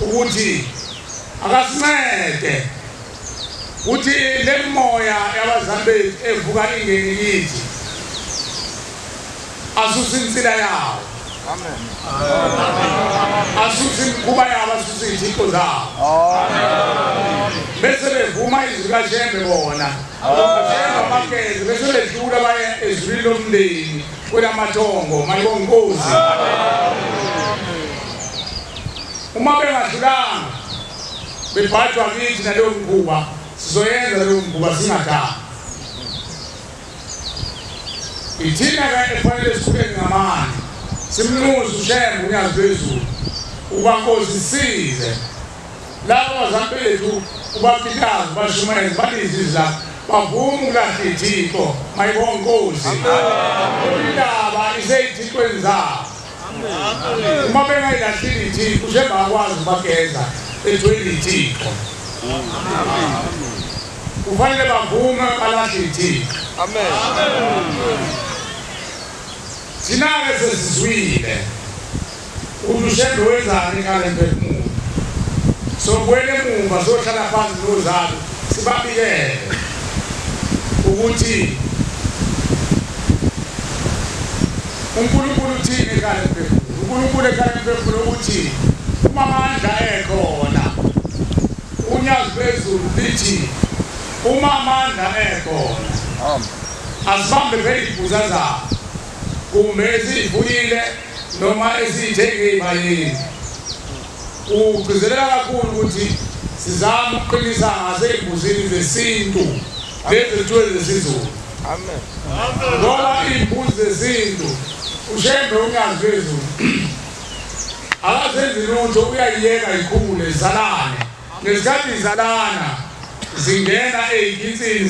ukuthi akasincede ukuthi le moya yabazali bethu evuka ingene kithi asuse insila yawo. Amen. Asuse imikhuba yabo, asuse izithixo zabo. Amen. Bese bevuma izwi kaShembe bona. Shembe abageze bese bedlula baye ezwini lomndeni kwelamathongo mayibongozi. Uma bengadlulanga bebhajwa kithi naleyo mkhuba, sizoyenza leyo mkhuba singadali. Ithina-ke ekufanele sikhuleke ngamandla, simnxuse uShembe uNyazi lwezulu ukuba Nkosi size labo bazali bethu ubaphikazi bashumayeze balizwe izwi lakho, bavume ukulahla ithixo mayibonge Nkosi. Indaba iseyithixweni zabo. Uma bengayilahlile ithixo uShembe akakwazi ukubageza ethwele ithixo. Kufanele bavume balahle ithixo. Amen. Thina-ke sesizwile ukuthi uShembe wenzani ngale mphefumulo. Sobuyela emuva sohlala phansi nozalo sibabikele ukuthi uNkulunkulu uthini ekhaya lemphefumulo. uNkulunkulu ekhaya lemphefumulo ukuthi uma amandla ekhona, uNyazi lwezulu lithi uma amandla ekhona asibambe phela iy'bhuza zabo kumbe esiyivuyile noma esiyithenge ey'bayeni. Ugcizelela kakhulu ukuthi sizame ukuqinisa ngasey'mbuzini zesintu lezi zithiwe zesiZulu. Amen. Ngoba iy'mbuzi zesintu uShembe uNyazi lwezulu akazenzi lutho, uyayiyeka ikhule zizalane. Ngesikhathi izalana zingena ey'khithini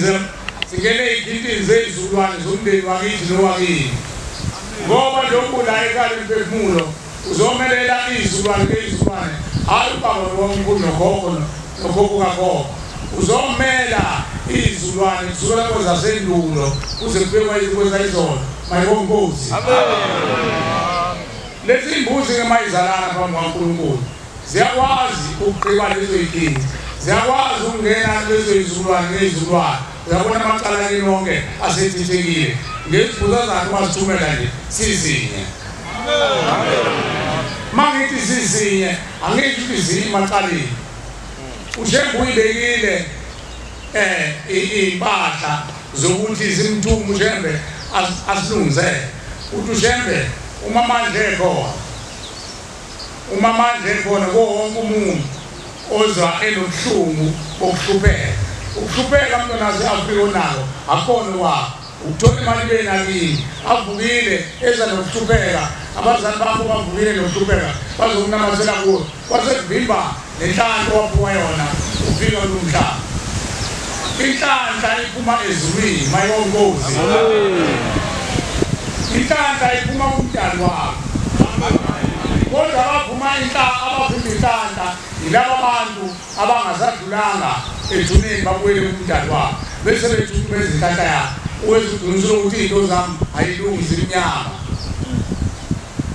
zingena ey'khithini zey'zukulwane zomndeni wakithi nowakini. Ngoba lokhu la ekhaya lemphefumulo uzomelela iy'zukulwane ngey'zukulwane, hhayi ubaba nomkhulu nokhokho nokhokho kakhokho. Uzomela iy'zukulwane kusukela kwezasendulo kuze kufike kwezayizolo. Mayibonge Nkosi. Lezi mbuzi ke mayizalana phambi kukaNkulunkulu ziyakwazi ukugqiba lezo y'kinga, ziyakwazi ukungena lezo y'zukulwane ngey'zukulwane. Uyabona amacala kini wonke asethithekile ngezibhuza zakhe bazithumela nje sizinye. Uma ngithi sizinye angisho ukuthi ziyimacaleni. uShembe uyibekile iy'mpahla zokuthi zimthume uShembe asilungisele. Uthi uShembe uma amandla ekhona, uma amandla ekhona kuwo wonke umuntu ozwa enobuhlungu bokuhlupheka. Ukuhlupheka mntwana wase-Afrika onako akukhona kwakho ukuthola imali benakini avukile eza nokuhlupheka, abazali bakho bavukile nokuhlupheka bazokunamathela kuwe kwasekuvimba nenhlanhla owaphiwa yona ufika kulo mhlaba. Inhlanhla iphuma ezulwini mayibonge Nkosi. Inhlanhla iphuma kumdali wakho. Kodwa abavuma abavimba inhlanhla yilaba bantu abangasadlulanga ethuneni babuyele kumdali wabo bese bethuthumeza inhlanhla yakho. Uweza ukuthi iy'nto zami ayilungi zimnyama.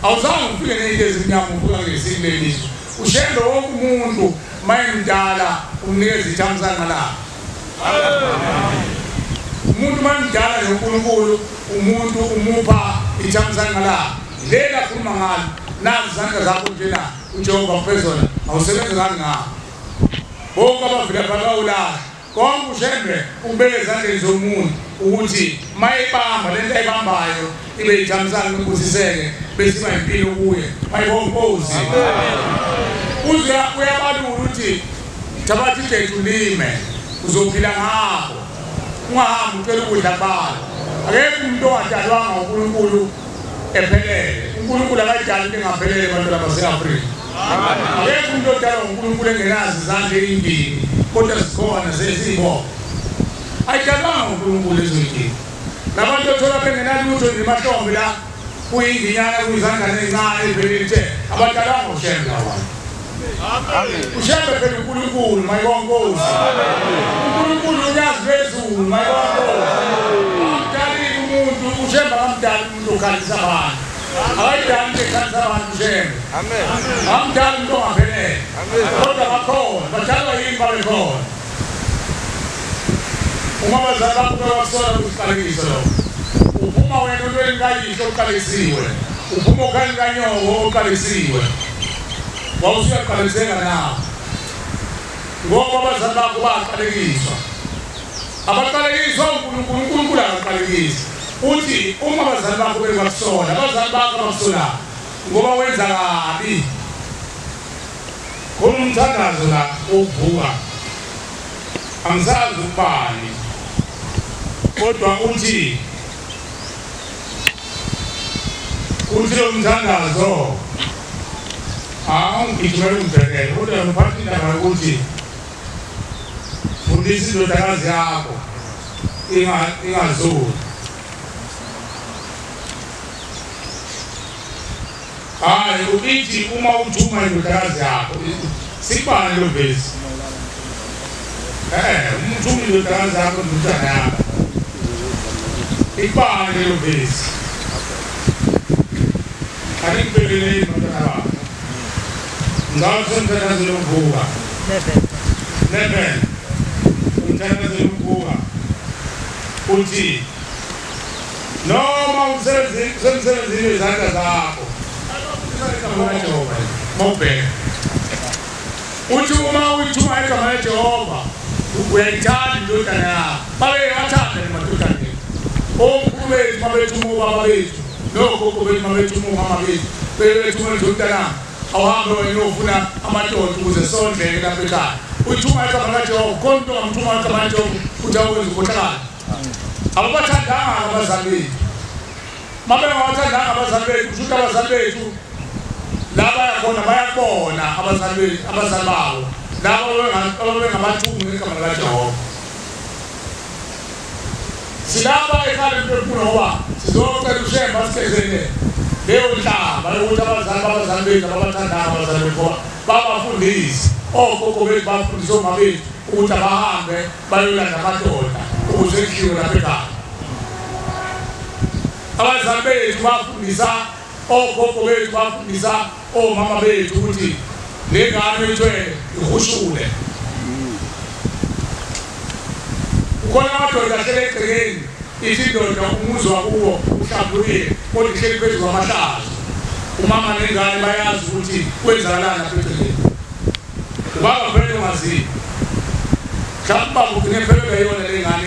Awuzange ufike ney'nto ezimnyama ufika ngesini lelizwe. uShembe wonke umuntu mayemdala umnikeza ithamsanqa lakhe. Umuntu mayemdala noNkulunkulu umuntu umupha ithamsanqa lakhe. Leli akhuluma ngalo nazi izandla zakho njena uJehova akuphe zona awusebenzi ngani ngakho. Bonke abavela phakawulahla Konke uShembe ubeke ezandleni zomuntu ukuthi mayibamba lento ayibambayo ibe ijamisana nokubusiseke bese iba impilo kuye. Mayibonkosi. Uze uyabalula ukuthi thabatha igethu lime uzophila ngakho. Ungahambi ucela ukudla kubantu. Akekho umuntu owadalwanga uNkulunkulu ephelele. uNkulunkulu akadali into engaphelele bantwana base-Afrika. Akekho umuntu odalwa uNkulunkulu engenazo izandla ezimbili kodwa zikhona sezibopha. Ayidalwanga uNkulunkulu lezo zinto. Labantu othola bengenalutho nje emahlombe la kuyinginyana kuyizandla ezincane eziphelele abadalwanga uShembe abantu. UShembe phela uNkulunkulu mayibonkosi. uNkulunkulu uyazi phezulu mayibonkosi. Amdalile umuntu uShembe akamdali umuntu okhalisa abantu. Akayidali into ekhalisa abantu uShembe. Amen. Amdali umuntu ongaphelele. Kodwa bakhona badalwa yini babe khona. Uma abazali bakho bakusola ukuqalekisa lokho. Uphuma wena entweni kayihlo oqalekisiwe. Uphuma okhani kanyoko oqalekisiwe. Wawusuyaqalekiseka nawe. Ngoba abazali bakho baqalekiswa. Abaqalekiswa uNkulunkulu, uNkulunkulu akaqalekisi. Uthi uma abazali bakho bebakusola, abazali bakho abakusola ngoba wenza kabi. Khona umthandazo la ovuka. Angisazi ubani. Kodwa uthi lo mthandazo awungigijimela ungibhekele kodwa ngiphatha indaba yokuthi fundisa indodakazi yakho ingazuli. Hayi uthi uma uthuma indodakazi yakho sikubani lo vesi. Umthuma indodakazi yakho indodana yakho ikubani lo vesi. Angibhekele indodana yakho. Ngakho umthandazo lokuvuka. 11. Umthandazo lokuvuka. Uthi noma umsebenzini wezandla zakho. Mawubheka. Uthi uma uyithuma igama leJehova uyayithanda indodana yakho. Babe bathanda nemadodana ethu. Omkhulu bethu mabethuma ubaba bethu. Nogogo bethu mabethuma umama bethu. Bebethuma indodana. Awuhambe wena uyofuna amadoda ukuze sondleke lapha ekhaya. Uyithuma igama kaJehova, khona umuntu ongamthuma igama kaJehova uthi awukwenza ukhohlakala. Ababathandanga abazali bethu. Mabengabathandanga abazali bethu, kusho ukuthi abazali bethu laba yakhona bayakubona abazali bethu, abazali babo. Laba ababengabathumi ngegama likaJehova. Silapha ekhaya lempilo ngoba sizocela uShembe asikezele leyo nhlamba yokuthi abazali babazali bethu ababathandayo abazali bethu ngoba babafundisi ogogo bethu bafundisa omama bethu ukuthi abahambe bayolanda amadoda ukuze kudliwe lapha ekhaya. Abazali bethu bafundisa ogogo bethu bafundisa omama bethu ukuthi le ngane oyithwele ihushule. Kukhona amadoda ahlele egcekeni ithi indoda umuzi wakuwo uhlambulukile kodwa ihleli phezu kwamahlazo. Umama nengane bayazi ukuthi kwenzakalani lapha egcekeni. Ubaba vele ungaziyo. Mhlawumbe ubaba ugcine ephelelwe yiyona le ngane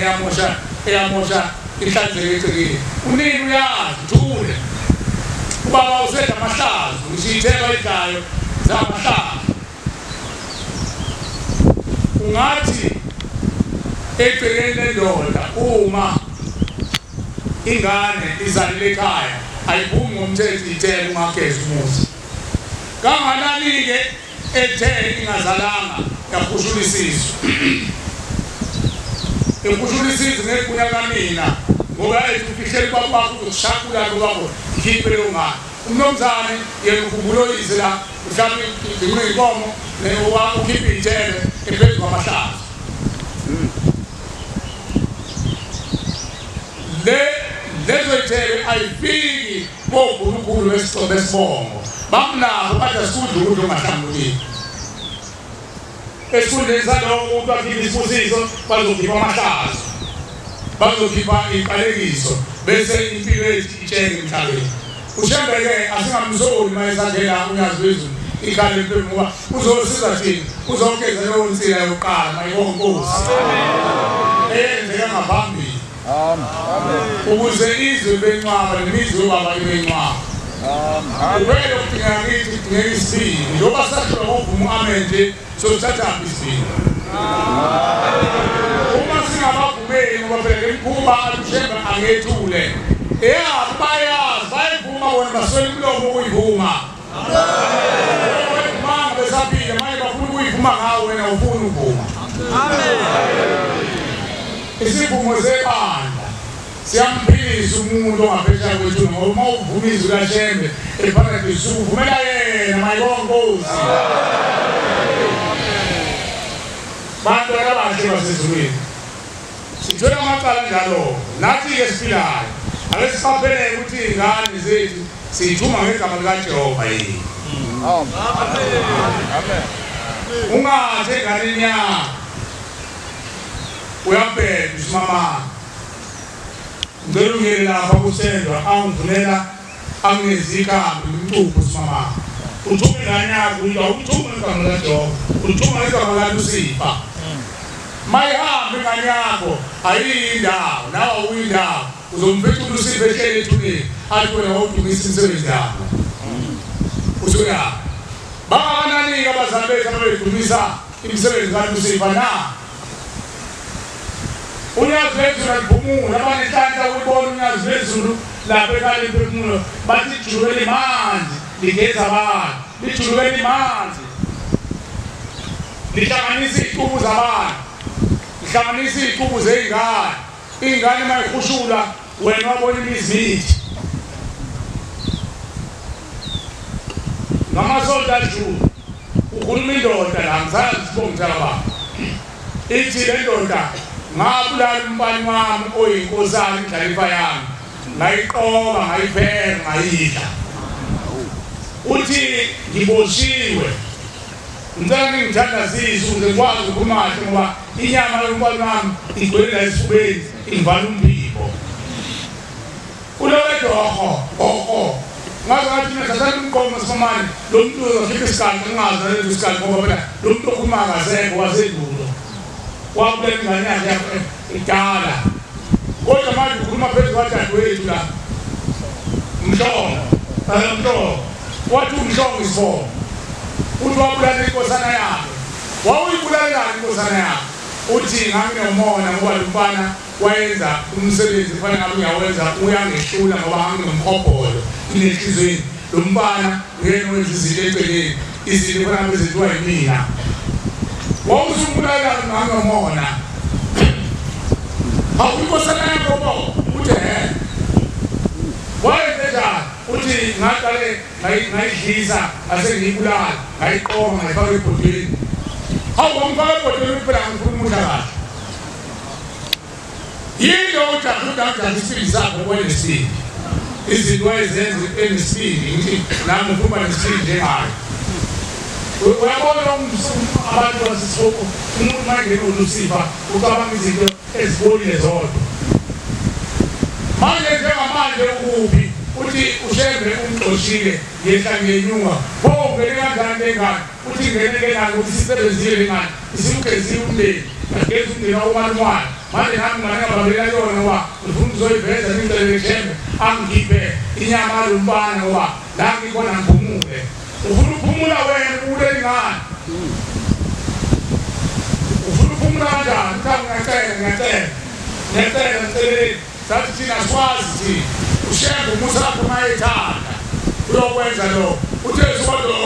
eyamosha inhlanzeko egcekeni. Unini uyazi thule. Ubaba usedla amahlazo, ngisho itheba idlayo zamahlazo. Ungathi egcekeni lendoda uma ingane izalile ekhaya ayiphumi ngomthetho ithebe ungagezi umuzi. Kanganani-ke ethe ingazalanga yakhushula isisu. Ikhushula isisu ngegunya kanina ngoba ethi ufihlele ubaba wakho uzokushakula lo ikhiphe leyo ngane. Umnumzane yena ukhumbula oyise la mhlawumbe igcine inkomo ukhiphe iy'thebe ephezu kwamahlazo. Lezo y'thebe ayifiki konkulunkulu besibongo. Bamnabo bathi asikudla ukudla ongahlambulukile. Esikhundleni saloko umuntu akhiphe isibusiso bazokhipha amahlazo. Bazokhipha iqalekiso bese impilo yethu itsheke emhlabeni. UShembe-ke asingamsoli uma esakhela uNyazi lwezulu. Ikhale empilweni ngoba uzosiza thina, uzogeza leyo nsila yokuqala mayibonkosi. Eyenzeka ngaphambili. Amen. Ukuze izwe benqaba nemizwe yobaba ibenqaba. Amen. Ubele ukudinga ngithi kudingeka isibindi. Njengoba sahlulwa ngokuvuma amen nje sothatha isibindi. Uma singabavumeli ngoba phela lemikhuba alushemba angethule. Yeah, bayazi bayivuma bona baswele umlomo ukuyivuma. Amen. Mama besaphila manje bafuna ukuyivuma ngawe wena ufuna ukuvuma. Amen. Isivumo zebandla siyamphilisa umuntu ongaphesheya kwethu ngoba uma uvuma izwi kaShembe eParadise uvumela yena mayibonkosi. Bantu abahle basezulwini sithola amacala njalo nathi-ke siphilayo ake siqapheleke ukuthi iy'ngane zethu siyithuma ngegama likaJehova yini. Amen. Ungathi enganeni yakho uyabheda usimamana ngicela ungene lapha kusendwa angivunela angizikhambi umcupho usimamana uthuma ingane yakho awuthuma ngegama likaJehova uthuma ngegama likaLusifa. Mayihambe ingane yakho ayiyindawo nawe awuyindawo uzomfica uLusifa ehleli ethuneni athi wena wawudumisa imisebenzi yakho usuya bangakanani-ke abazali bethu ababedumisa imisebenzi kaLusifa na? Unyazi lwezulu aliphumula abanenhlanhla ukubona unyazi lwezulu lapha ekhaya lemphefumulo bathi lijulukele manzi ligeza abantu lijulukele manzi lihlanganisa iy'cubu zabantu lihlanganisa iy'cubu zey'ngane iy'ngane uma yikhushula wena wabona imizimithi ngamasonto adlule ukhuluma indoda la ngisazi isibongo sakababa ithi le ndoda ngabulala umfana wami oyinkosana indlalifa yami ngayiqoba ngayipheka ngayidla uthi ngiboshiwe ngicela ningithandazise ukuze ngikwazi ukukhuluma kahle ngoba inyama yomfana wami igcwele la esifubeni ingivala umphimbo uloke doho oho ngaze ngathi mina thathani umqomo simamane lo muntu uzokhipha isikali ngingazi nalezo isikali ngoba phela lo muntu okhuluma akasekho wasendulo wabulala ingane yakhe idala kodwa manje ukhuluma phezu kwadadewethu la Mhlongo Mhlongo wathi uMhlongo isibongo uthi wabulala inkosana yakhe wawuyibulalelani inkosana yakhe uthi nganginomona ngoba lo mfana wayenza umsebenzi kufanele ngabe uyawenza uyangehlula ngoba nganginomhobholo inenhlizweni lo mfana uyena wenza izinto eceleni izinto kufanele ngabe zenziwa yimina wawusumbulala nganginomona hawu inkosana yakho bo uthi he wayenze njani uthi ngaqale ngayidlisa ngase ngiyibulala ngayiqoma ngayifaka ebhodweni hawu wamfaka ebhodweni kuphela ngifuna umudla kahle yini ujaha isibindi sakho kwenesibindi izinto wayezenza enesibindi ngithi nami ngifuna nesibindi njengayo uyabona abantu basisoko umuntu mayengena uLusifa ucabanga izinto ezibolile zodwa manje njengamanje ukuphi uthi uShembe umxoshile ngehla ngenyuka pho ungene kanjani lengane uthi ingene lengane ukuthi isebenzile lengane isimgezile umndeni ageza umndeni wakumalumwane manje nami ngane ngababela yona ngoba ngifuna ukuzoyiveza ngicele Shembe angikhiphe inyama yalo mfana ngoba la ngikhona ngiphumule ufuna ukuphumula wena ubule ingane ufuna ukuphumula kanjani cha ngiyacela ngiyacela ngiyacela ngiceleni sathi thina sikwazi thina uShembe umusa wakho mayethanda uyokwenza lokho uthe kodwa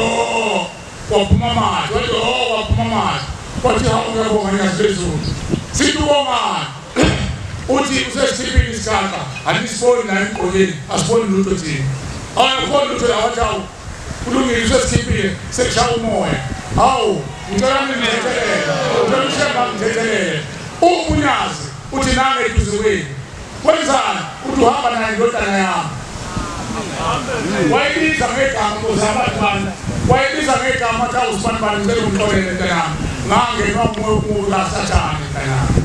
waphuma amanzi wathi waphuma amanzi wathi hawu ngiyabonga nyazi lwezulu sithi ubongani uthi usesikhiphile isikhakha anisiboni la emgqokeni asiboni lutho thina awukhona lutho la wathi hawu kulungile usesikhiphile sekushaya umoya hawu ngicela ningithethelele ngicela uShembe angithethelele umunyazi uthi nange eduze kwenu wenzani uthi uhamba naye indodana yami wayibiza ngegama uzabantwana wayibiza ngegama athi awusibanibani ngicela ungixolele mntanami ngangenwa umoya omubi kaSathane mntanami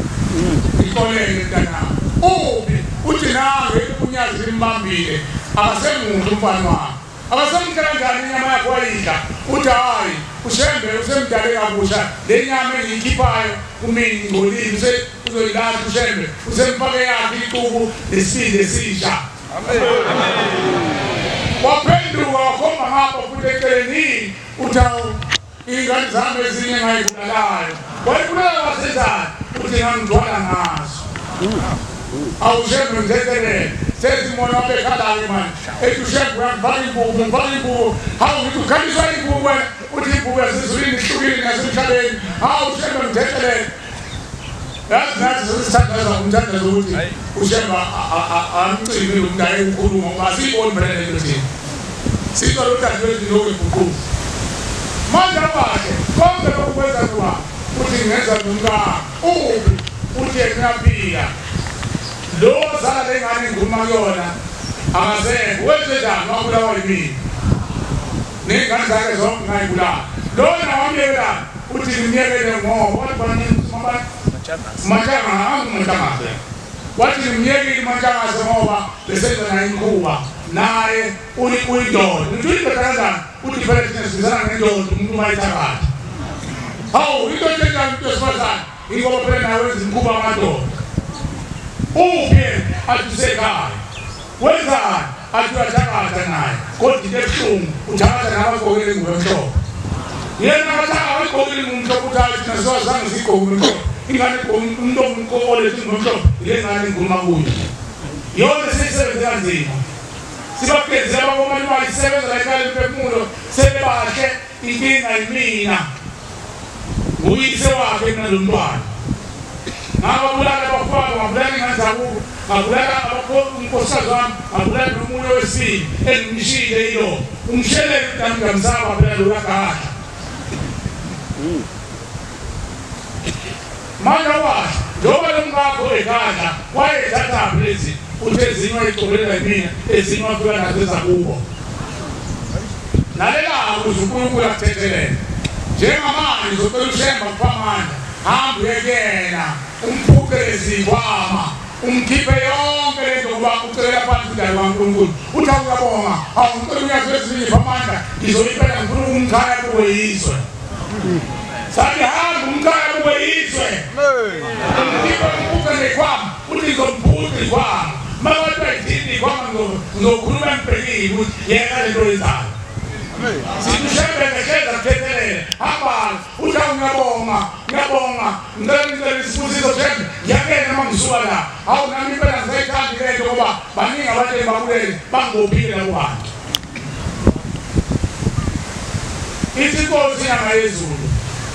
ngixolele mntanami uphi uthi nange unyazi limbambile akasemuhle umfana wami Akasemdala kanjani inyama yakho wayidla? Uthi hayi, uShembe usemdale kabusha le nyama engiyikhiphayo kumina ingcolile, uzoyilahla uShembe, usemfake yakhe icubu nesibindi esisha. Amen. Waphenduka wakhomba ngapha futhi eceleni, uthi awu iy'ngane zami ezinye engayibulalayo. Wayibulala wasenzani? Uthi ngangithwala ngazo. AwuShembe ngithethelele. Sezimona wabekhala-ke manje. Ethi uShembe uyangifaka imvubu, ngifaka imvubu. Hawu ngithi ukhaliswa imvubu wena. Uthi imvubu yasezulwini ihlukile nasemhlabeni. Hawu uShembe ngithethelele. Yazi nathi sesithandaza umthandazo ukuthi uShembe amcime lo muntu ayekhuluma ngoba asiyiboni phela lento thina. Sizwa lo dadewethu lokhu eguquka. Manje abahle konke lokhu kwenza ngoba uthi ngenza nomkami. Uphi? Uthi yena uyaphila. Lo ozala le ngane ngikhuluma kuyona akasekho. Wenze njani? Wabulawa yimina. Ney'ngane zakhe zonke ngayibulala. Lona wamyekela uthi ngimyekele ngoba wathi Matshangase. Wathi ngimyekile uMatshangase ngoba besenza naye imikhuba. Naye uyindoda. Ngithi uyindoda kanjani? Uthi phela thina sibizana ngendoda umuntu uma ethakatha. Hawu, indoda enjani umuntu wesifazane? Ingoba phela naye wenza imikhuba amadoda. Uphi? Athi usekhaya. Wenzani? Athi uyathakatha naye. Kodwa into ebuhlungu uthakatha nabagqokile ingubo emhlophe. Yena akathaka wayigqokile ingubo emhlophe, uthi hayi thina siwazange siyigqoke ingubo emhlophe. Ingane umuntu olethe ingubo emhlophe ile ngane engikhuluma kuyo. Yona seyisebenze kanzima. Sibagezela abakomali bayisebenza la ekhaya lemphefumulo sebebahle, inkinga yimina. Nguyise wakhe mina lo mntwana. Ngababulala abafowabo, ngabulala ingane zakubo, ngabulala unkosikazi wami, ngabulala nomunye wesibili engimshiyile yilo. Umshelele umntana ngamsaba phela lo kagadla. Manje washo njengoba lo mkakho egadla wayethathaphi lezi? Uthi ezinye wayicobelela yimina, ezinye wafika nazo ezakubo. Lalela ukuze uNkulunkulu akuthethelele. Njengamanje ngizocela uShembe akuphe amandla, hamba uye kuyena, umphuce lezikhwama, umkhiphe yonke lento ngoba ucelela phansi umdali kaNkulunkulu. Uthi awuyabonga, hawu ngicela unyazi lwezinye ngiphe amandla, ngizoyipela ngifuna umkhaya kuwe yizwe. Sathi hamba umkhaya kuwe yizwe. Umkhiphe umphuce nekhwama, uthi ngizomphuca ikhwama. Uma kwathiwa ikhwama ngizokhuluma ngibhekile ukuthi yeka lento oyenzayo. Sithi uShembe ngehleza kuthethelele, hamba uthi ngiyabonga, ngiyabonga, ngicela isibusiso Shembe, ngiyakena uma ngisuka la. Hawu nami impela ngisayithandi le nto ngoba baningi abantu engibakulele bangibophile labo bantu. Ithi inkosi inyanga yezulu,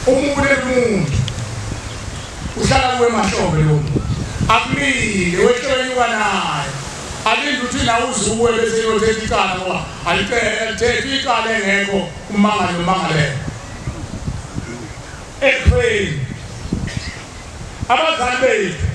umubulele umuntu uhlala kuwe emahlombe lowo muntu. Akulile wehle wenyuka naye. Alinde ukuthi nawe uzuwe bese uyothetha icala ngoba alithethe icala engekho ummangali umangalele. Ekufeni abazali bethu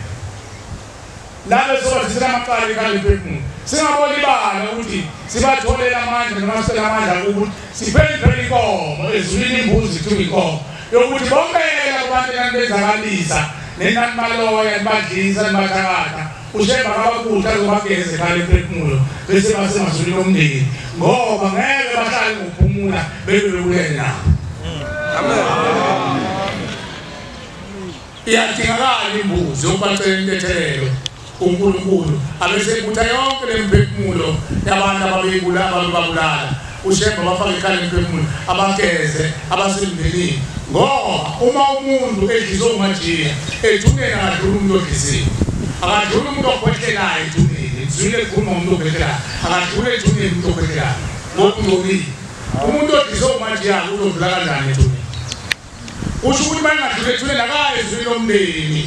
labo sobathisela amacala ekhaya lemphefumulo singabolibala ukuthi sibatholele amandla noma sicela amandla ukuthi siphendule inkomo ezulwini imbuzi kuthiwa inkomo yokuthi bonke abantu enanibenzakalisa nenani baloya nibadlisa nibathakatha uShembe akabakudla azobageza ekhaya lemphefumulo bese basemazulwini omndeni ngoba ngeke bahlale ngokuphumula bebe bekulele nabo. Iyadingakala imbuzi yokubacela intethelelo uNkulunkulu abesebutha yonke le mphefumulo yabantu ababebulala uShembe bafake ekhaya lemphefumulo abageze abasemndenini ngoba uma umuntu edliswe umajiya ethuneni akadluli umuntu odlisiwe, akadluli umuntu okhwehlelayo ethuneni. Ngizwile kukhuluma umuntu okhwehlelayo, akadluli ethuneni umuntu okhwehlelayo ngoba ungcolile. Umuntu odliswe umajiya uzodlula kanjani ethuneni? Kusho ukuthi uma engadluli ethuneni akayi ezwini lomndeni.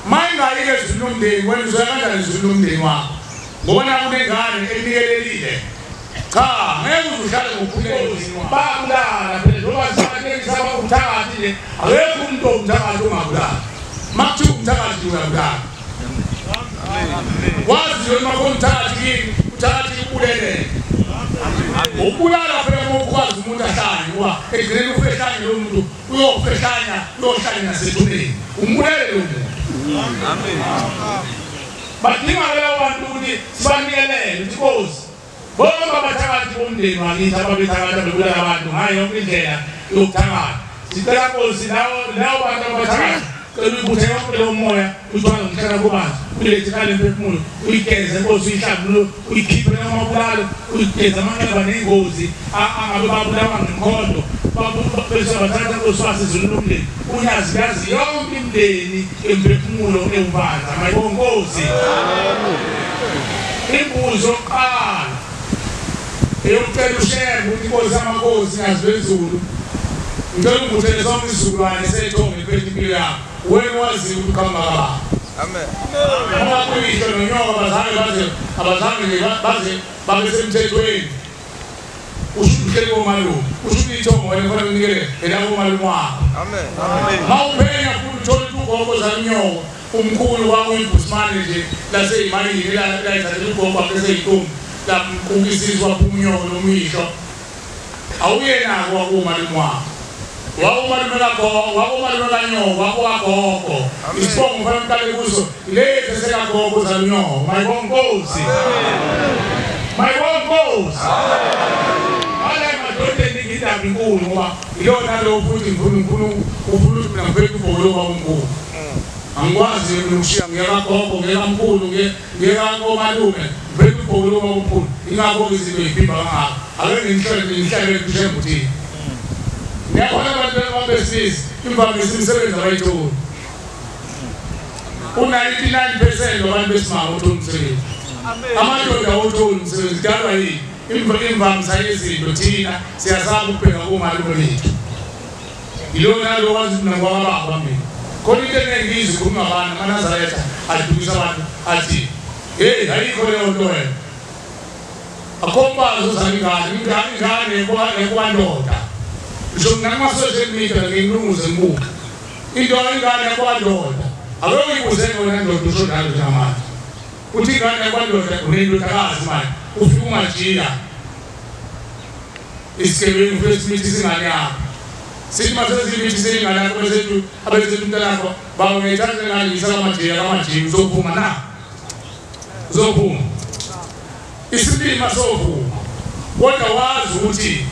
Uma engayile ezwini lomndeni wena uzoya kanjani ezwini lomndeni wakho? Ngoba naku kunengane enikelelile. Cha, ngeke uze uhlale ngokukhuleka. Bayabulala phela njengoba sibatekisa abawumthakathi nje, akekho umuntu owumthakathi ongabulali. Uma kuthiwa umthakathi uyabulala. Wazi nje uma kuwumthakathi kini, uthakathi ubulele. Ubulala phela uma ukwazi umuntu ahlanye ngoba ekugcineni ufehlanye lo muntu uyofehlanya uyohlanya nasethuneni. Umbulele lo muntu. Badinga labo bantu ukuthi sibanikelele ukuthi Nkosi Bonke abathakathi bomndeni wakithi ababethakatha bebulala abantu ngayo yonke indlela yokuthakatha. Sicela Nkosi lawo bantu abathakathi cela uyibuthe yonke leyo moya uyithwale ngomhlaba kubanzi uyilethe ngale mphefumulo uyigeze Nkosi uyihlambulule uyikhiphe namabulalo uyigeze amanxeba ney'ngozi angabe babulawa ngemkhondo bese bathatha Nkosi wasezulwini lomndeni unyazi yazi yonke imindeni emphefumulo ewubanza mayibonge Nkosi. Imbuzo yokuqala eyokucela uShembe ukuthi Nkosi yamakhosi Nyazi lwezulu ngicela ungibuthele sonke isizukulwane sethongo liphethe impilo yakho wena waziyo ukuthi uqhamuka kabani. Amen. Uma kuyisho nonyoka abazange baze babe semthethweni usho uhleli komalume usho ukuthi ithongo wena kufanele unikele elakomalume wakho. Amen. Amen. Mawuphenya futhi uthole ukuthi ugogo zanyoko umkhulu wakuyibhusmane nje laseyimayini layithathela ugogo wakhe eseyintombi lamqukisizwa waphuma unyoko nomwisho awuyenako wakumalume wakho wakumalume kagogo wakumalume kanyoko wakuwagogo isibongo kufanele uqale kuso lesi esekagogo zanyoko mayibonge Nkosi. Mayibonge Nkosi. Ala emadodeni indaba inkulu ngoba ilona lo futhi ngifuna ufuna ukuthi mina ngiphethe ubhokolo kwamkhulu. Angikwazi ukushiya ngiyakagogo ngiyakamkhulu ngiyakakomalume ngiphethe ubhokolo kwamkhulu ingakho izinto yibhimba kangaka ake ngihlele ngihlele kuShembe uthini. Ngiyabona abantu abesilisa imvamisa imisebenzi abayitholi. U-99% wabantu besimame uthola umsebenzi. Amadoda awutholi umsebenzi kudalwa yini? Imvamisa yezinto thina siyasaba ukubheka komalume bethu. Ilona lo wazi ukuthi ngwababa mina. Khona into eningi izikhuluma abantu amaNazaretha adukisa abantu athi hey ayikho leyo nto wena. Akho mfazi ozala ingane, ingane ekwandoda. Ngisho nama-social media ngiyilunguze ngibuke. Into ingane yakwandoda. Ake uyibuze yona ndoda usho njalo njengamanje. Uthi ingane yakwandoda unendodakazi manje ufike ungajiya. Isigebengu futhi simithi ingane yakho. Sithi mase ingane yakho bese abesethu umntanakho baba ngiyithatha ngane ngiyisa kamajiya kamajiya uzophuma na? Uzophuma. Isilima sovuma. Kodwa wazi ukuthi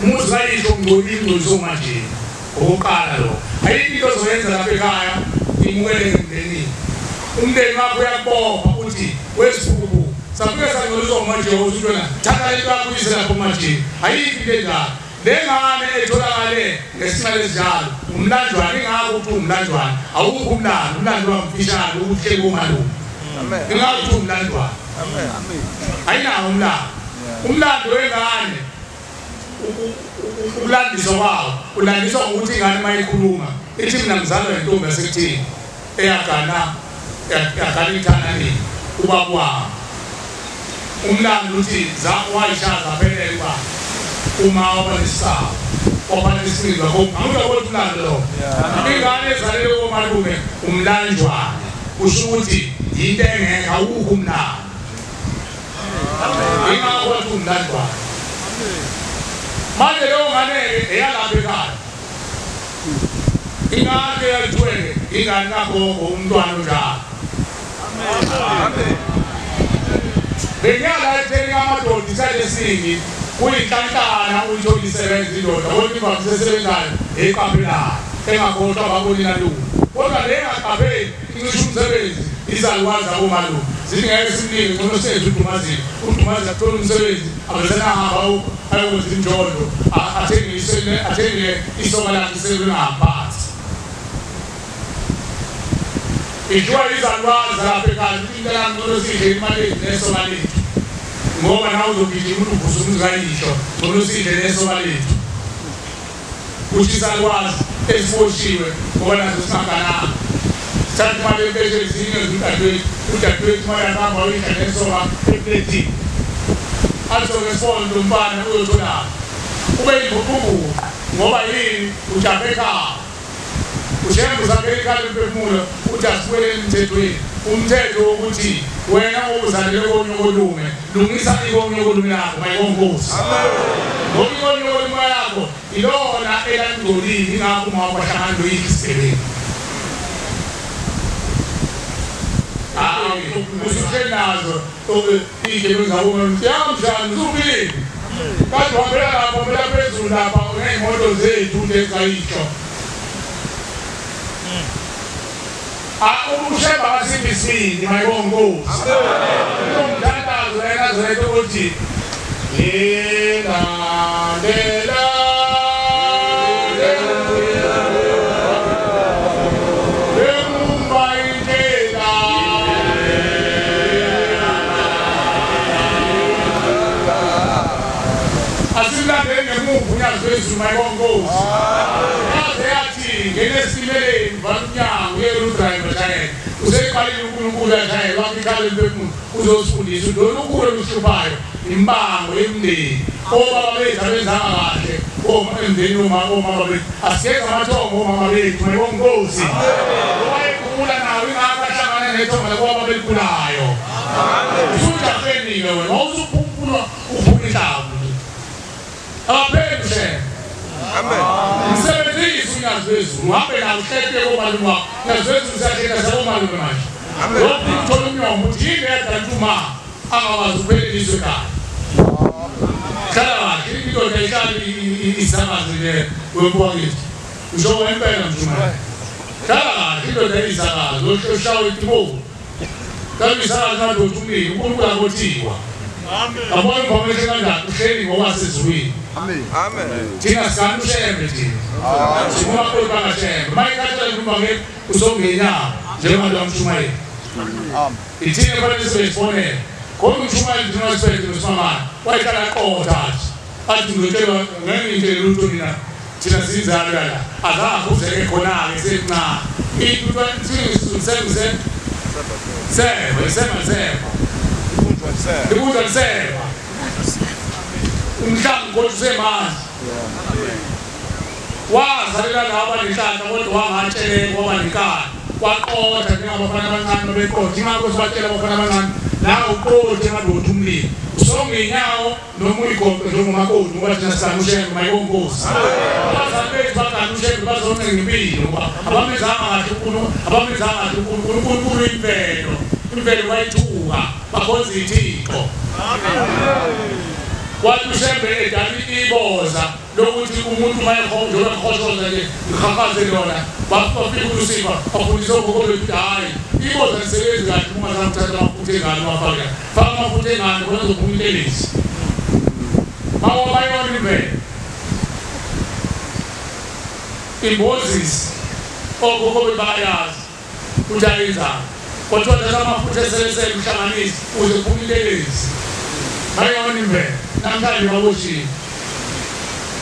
umuzi kayisho ngcolile ngcoliswa manje. Okokuqala lo. Ayikho into ozoyenza lapha ekhaya imukele emndenini. Umndeni wakho uyakubopha uthi wesiphukuphuku safike sangcoliswa manje uthi wena thatha into yakho uyise lapho manje. Ayikho into enjalo. Le ngane etholakale ngesinqele esinjalo umlanjwana ingakho ukuthi umlanjwana awukho umlando umlando wamfishane ukuthi komalume. Amen. Ingakho ukuthi umlanjwana. Amen. Ayinawo umlando. Umlando wengane ukulandiswa kwawo ulandiswa ngokuthi ingane uma ikhuluma ithi mina ngizalwa intombi yasekuthini eyagana yagana ithanani ubaba wami. Umlando uthi wayishaya zaphelela ubaba uma waba nesisaba waba nesizwa angizwa umlando lo. Ingane ezalelwe komalume umlanjwana usho ukuthi into engekho awukho umlando. Ingakho wathi umlanjwana. Manje leyo ngane-ke eyalapha ekhaya ingane yalithwele ingane kagogo umntwana onjalo. Amen. Bengiyala ekutheni amadoda isikhathi esiningi kuyinhlanhlana uyithola isebenza indoda kodwa imvamisa esebenzayo eqaphelayo engakhohlwa babonina lula. Kodwa le engaqapheli incisha umsebenzi izalukwazi zakomalume zithi ngeke simnike ngcono senze uDumazile. uDumazile athola umsebenzi abesenahamba ayokwenza imjondo athengile isoka lakhe selingaphansi. Idliwa izalukwazi zalapha ekhaya ukuthi into yami ngcono sidle imali ethu nesoka lethu ngoba nawe uzogijima ukuthi uvusa umuzi kayisho ngcono sidle nesoka lethu. Kusho izalukwazi esiboshiwe ngoba nazo singagananga. Sithatha imali empesheni sinikeze udadewethu, udadewethu imali yakahamba uyidla nesoka epletini. Athi-ke sibone lo mfana uyotholaphi. Ube yimpucuko ngoba yini ujampe ekhaya. uShembe usakhela ikhaya lomphefumulo uthi asibuyeleni emthethweni. Umthetho wokuthi wena ozalelwe konyokolume lungisa ikonyokolume lakho mayibonge Nkosi. Ngoba ikonyokolume lakho ilona elangcolile ingakho uma wahlangana loyikho isigebengu. Usuhleli nazo iy'gebengu zakomama yamshana usuphilile kanti uhambela lapha uhambela phezulu lapha ngey'moto zethu lezayisho. Ushemba kasiphi isibindi mayibonga Nkosi. Umthandazo eNazaretha uthi ngilandela asilandele ngemuva uNyazi lwezulu mayibonga Nkosi. Yaze yathi ngene esimeleni vala umnyango uyena udrayiva shayela useqalile uNkulunkulu ashayela wakhe ikhala emphefumulo uzosifundisa ukuthi lolu khulu oluhluphayo imbango yemndeni obaba bethu abenzanga kahle emndeni omama bethu asigeza amathongo omama bethu mayibonga Nkosi. Wayegula nawo ingakho ahlangana nethongo lakobaba belikhulayo. Usujahlenile wena wawusuphuphulwa uphuma inhlamvu abapheli shembe. Amen. Msebenzisi uNyazi lwezulu uhambe nawo uhleke komalume wakho. Unyazi lwezulu siyahleka sakomalume manje. Lokhu uthola umnyomo uthi yini eyadala uma angakwazi ukuphelelisa ekhaya. Hlala kahle indoda ihlala isakaze nje wembuka kithi. Usho impela mshumayeli. Hlala kahle indoda isakaze ushawe itibovu. Kanti isakaze madoda umlilo uNkulunkulu akothiwa. Amen. Abona information kanjani uhleli ngokwasezulwini. Amen. Amen. Thina sigana uShembe thina. Sifuna kodwa kaShembe. Mayikhathala noma ngeke uzongena njengoba lwamshumayeli. Amen. Ithina kufanele sibe isibonelo. Kodwa umshumayeli thina siphethe nosimamane. Wayehlala qotha athi. Athi ngizotshelwa ngeke ngitshele lutho nina. Thina sinzalo la. Azange khona ke semncane. Into sengise sema sema sema. Ibunjwa liseva. Umhlango kodwa usemanzi. Wazalela laba nenhlanhla kodwa wangatsheleka waba nenkani. Waqotha njengabafana abancane babeqotha. Ingakho sibatshela abafana abancane nawe uqothe ngathi wothi umlilo. Usonge inyawo noma uyigoqe njengomakoti ngoba thina sigana uShembe mayibonga Nkosi. Abazali bethu bagana uShembe bazoncenga impilo ngoba abamenzanga kahle uNkulunkulu, abamenzanga kahle uNkulunkulu. uNkulunkulu imvelo. Imvelo wayithuka bakhonza ithixo. Wathi uShembe edala iboza lokuthi umuntu mayekhonje uyakhoshoza nje ihahaze lona bafika uLusifa bafundisa okhokho bethu hayi iboza lisebenzi kahle uma zamthatha amafutha engane wafaka faka amafutha engane khona uzophuma intelezi bawabayona imvelo imbozisi okhokho bethu bayazi ukuthi ayenzani kodwa thatha amafutha eselesele uhlanganise uze kuphume intelezi bayona imvelo. Namhlanje baboshiwe.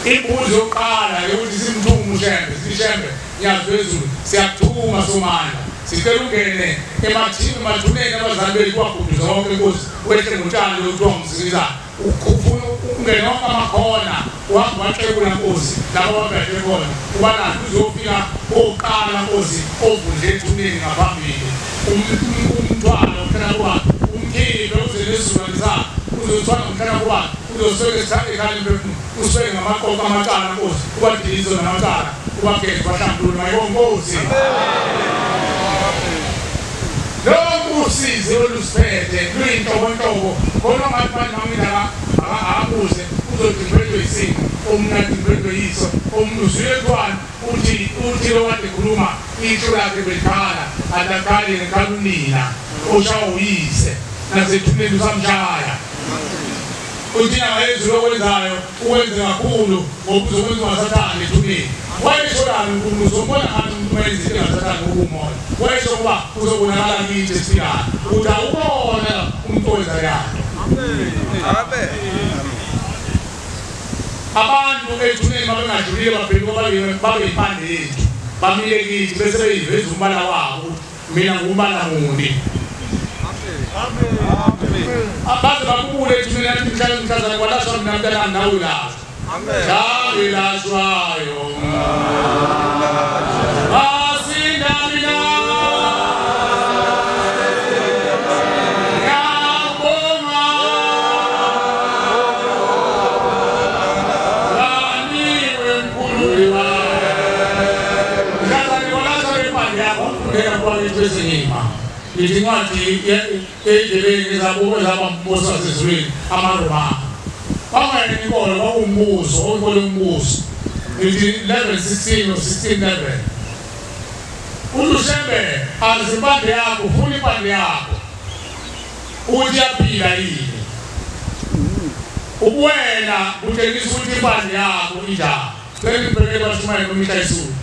Imbuzi yokuqala yokuthi simthume uShembe, sishembe Nyazi lwezulu siyakuthuma Somandla. Sicela ungene emathuneni abazali bethu waguduza wonke Nkosi wehle ngotshani lokuthiwa ngumsikizana. Ufuna ungene wonke amakhona uhamba waxekula Nkosi lapho ababhekhe khona ubanazi uzofika oqala Nkosi ovundle ethuneni ngaphambili. Umthwalo umhlala kwakhe umkhiphe uze nezizulwane zakhe uzothwala umhlala kwakhe uzoswele isithanda ekhaya emphefumulo uswele ngamaqoqo amacala Nkosi ubadilize namacala ubageze bahlambulule mayibonga Nkosi. Lonke usizi olusiphethe luyinhlobonhlobo khona ngathi manje mamindaba akabuze uzothi ngiphethe isimo omnandi ngiphethe yiso omuntu uzwile kuthiwani uthi lo kade ekhuluma isho lakhe belikhala adaqali ngekhala unina oshawa uyise nasethuneni usamshaya. Uthi ngayezulu okwenzayo ukwenze kakhulu ngoba uzokwenza ungasathandi ethuneni. Wayesho lani uNkulunkulu uzombona ngani umuntu uma enza into engasathandi ngokuwumona. Wayesho ukuba uzobonakala kithi esifikayo ukuthi awubona umuntu owenza yanto. Amen. Abantu ethuneni babengadlulile babheke babe yimpande yethu bamile kithi bese beyiveza umbala wabo mina ngumbala muni. Abaze bakubule ethuneni athi mhlawumbe mhlazana kwalashwa mina mntanami nawe ulashwa. Ngilashwayo asinda mina ngiyabonga nganiwe mkhululi wami. Mhlazana kwalashwa impande yakho ufundeka kuba ngithi ezinyima. Ngithi incwadi ey'ndleleni ezaba mbuso wasezulwini amaRoma. Kwangena inkolo kwakuwumbuso, inkolo yombuso. Ngithi 11:16 or 16:11. UShembe azimpande yakho, ufuna impande yakho. Ukuthi iyaphila yini. Ubuwena butshengisa ukuthi impande yakho injani. Cela ngibheke bashumayele kwimihla yesuku.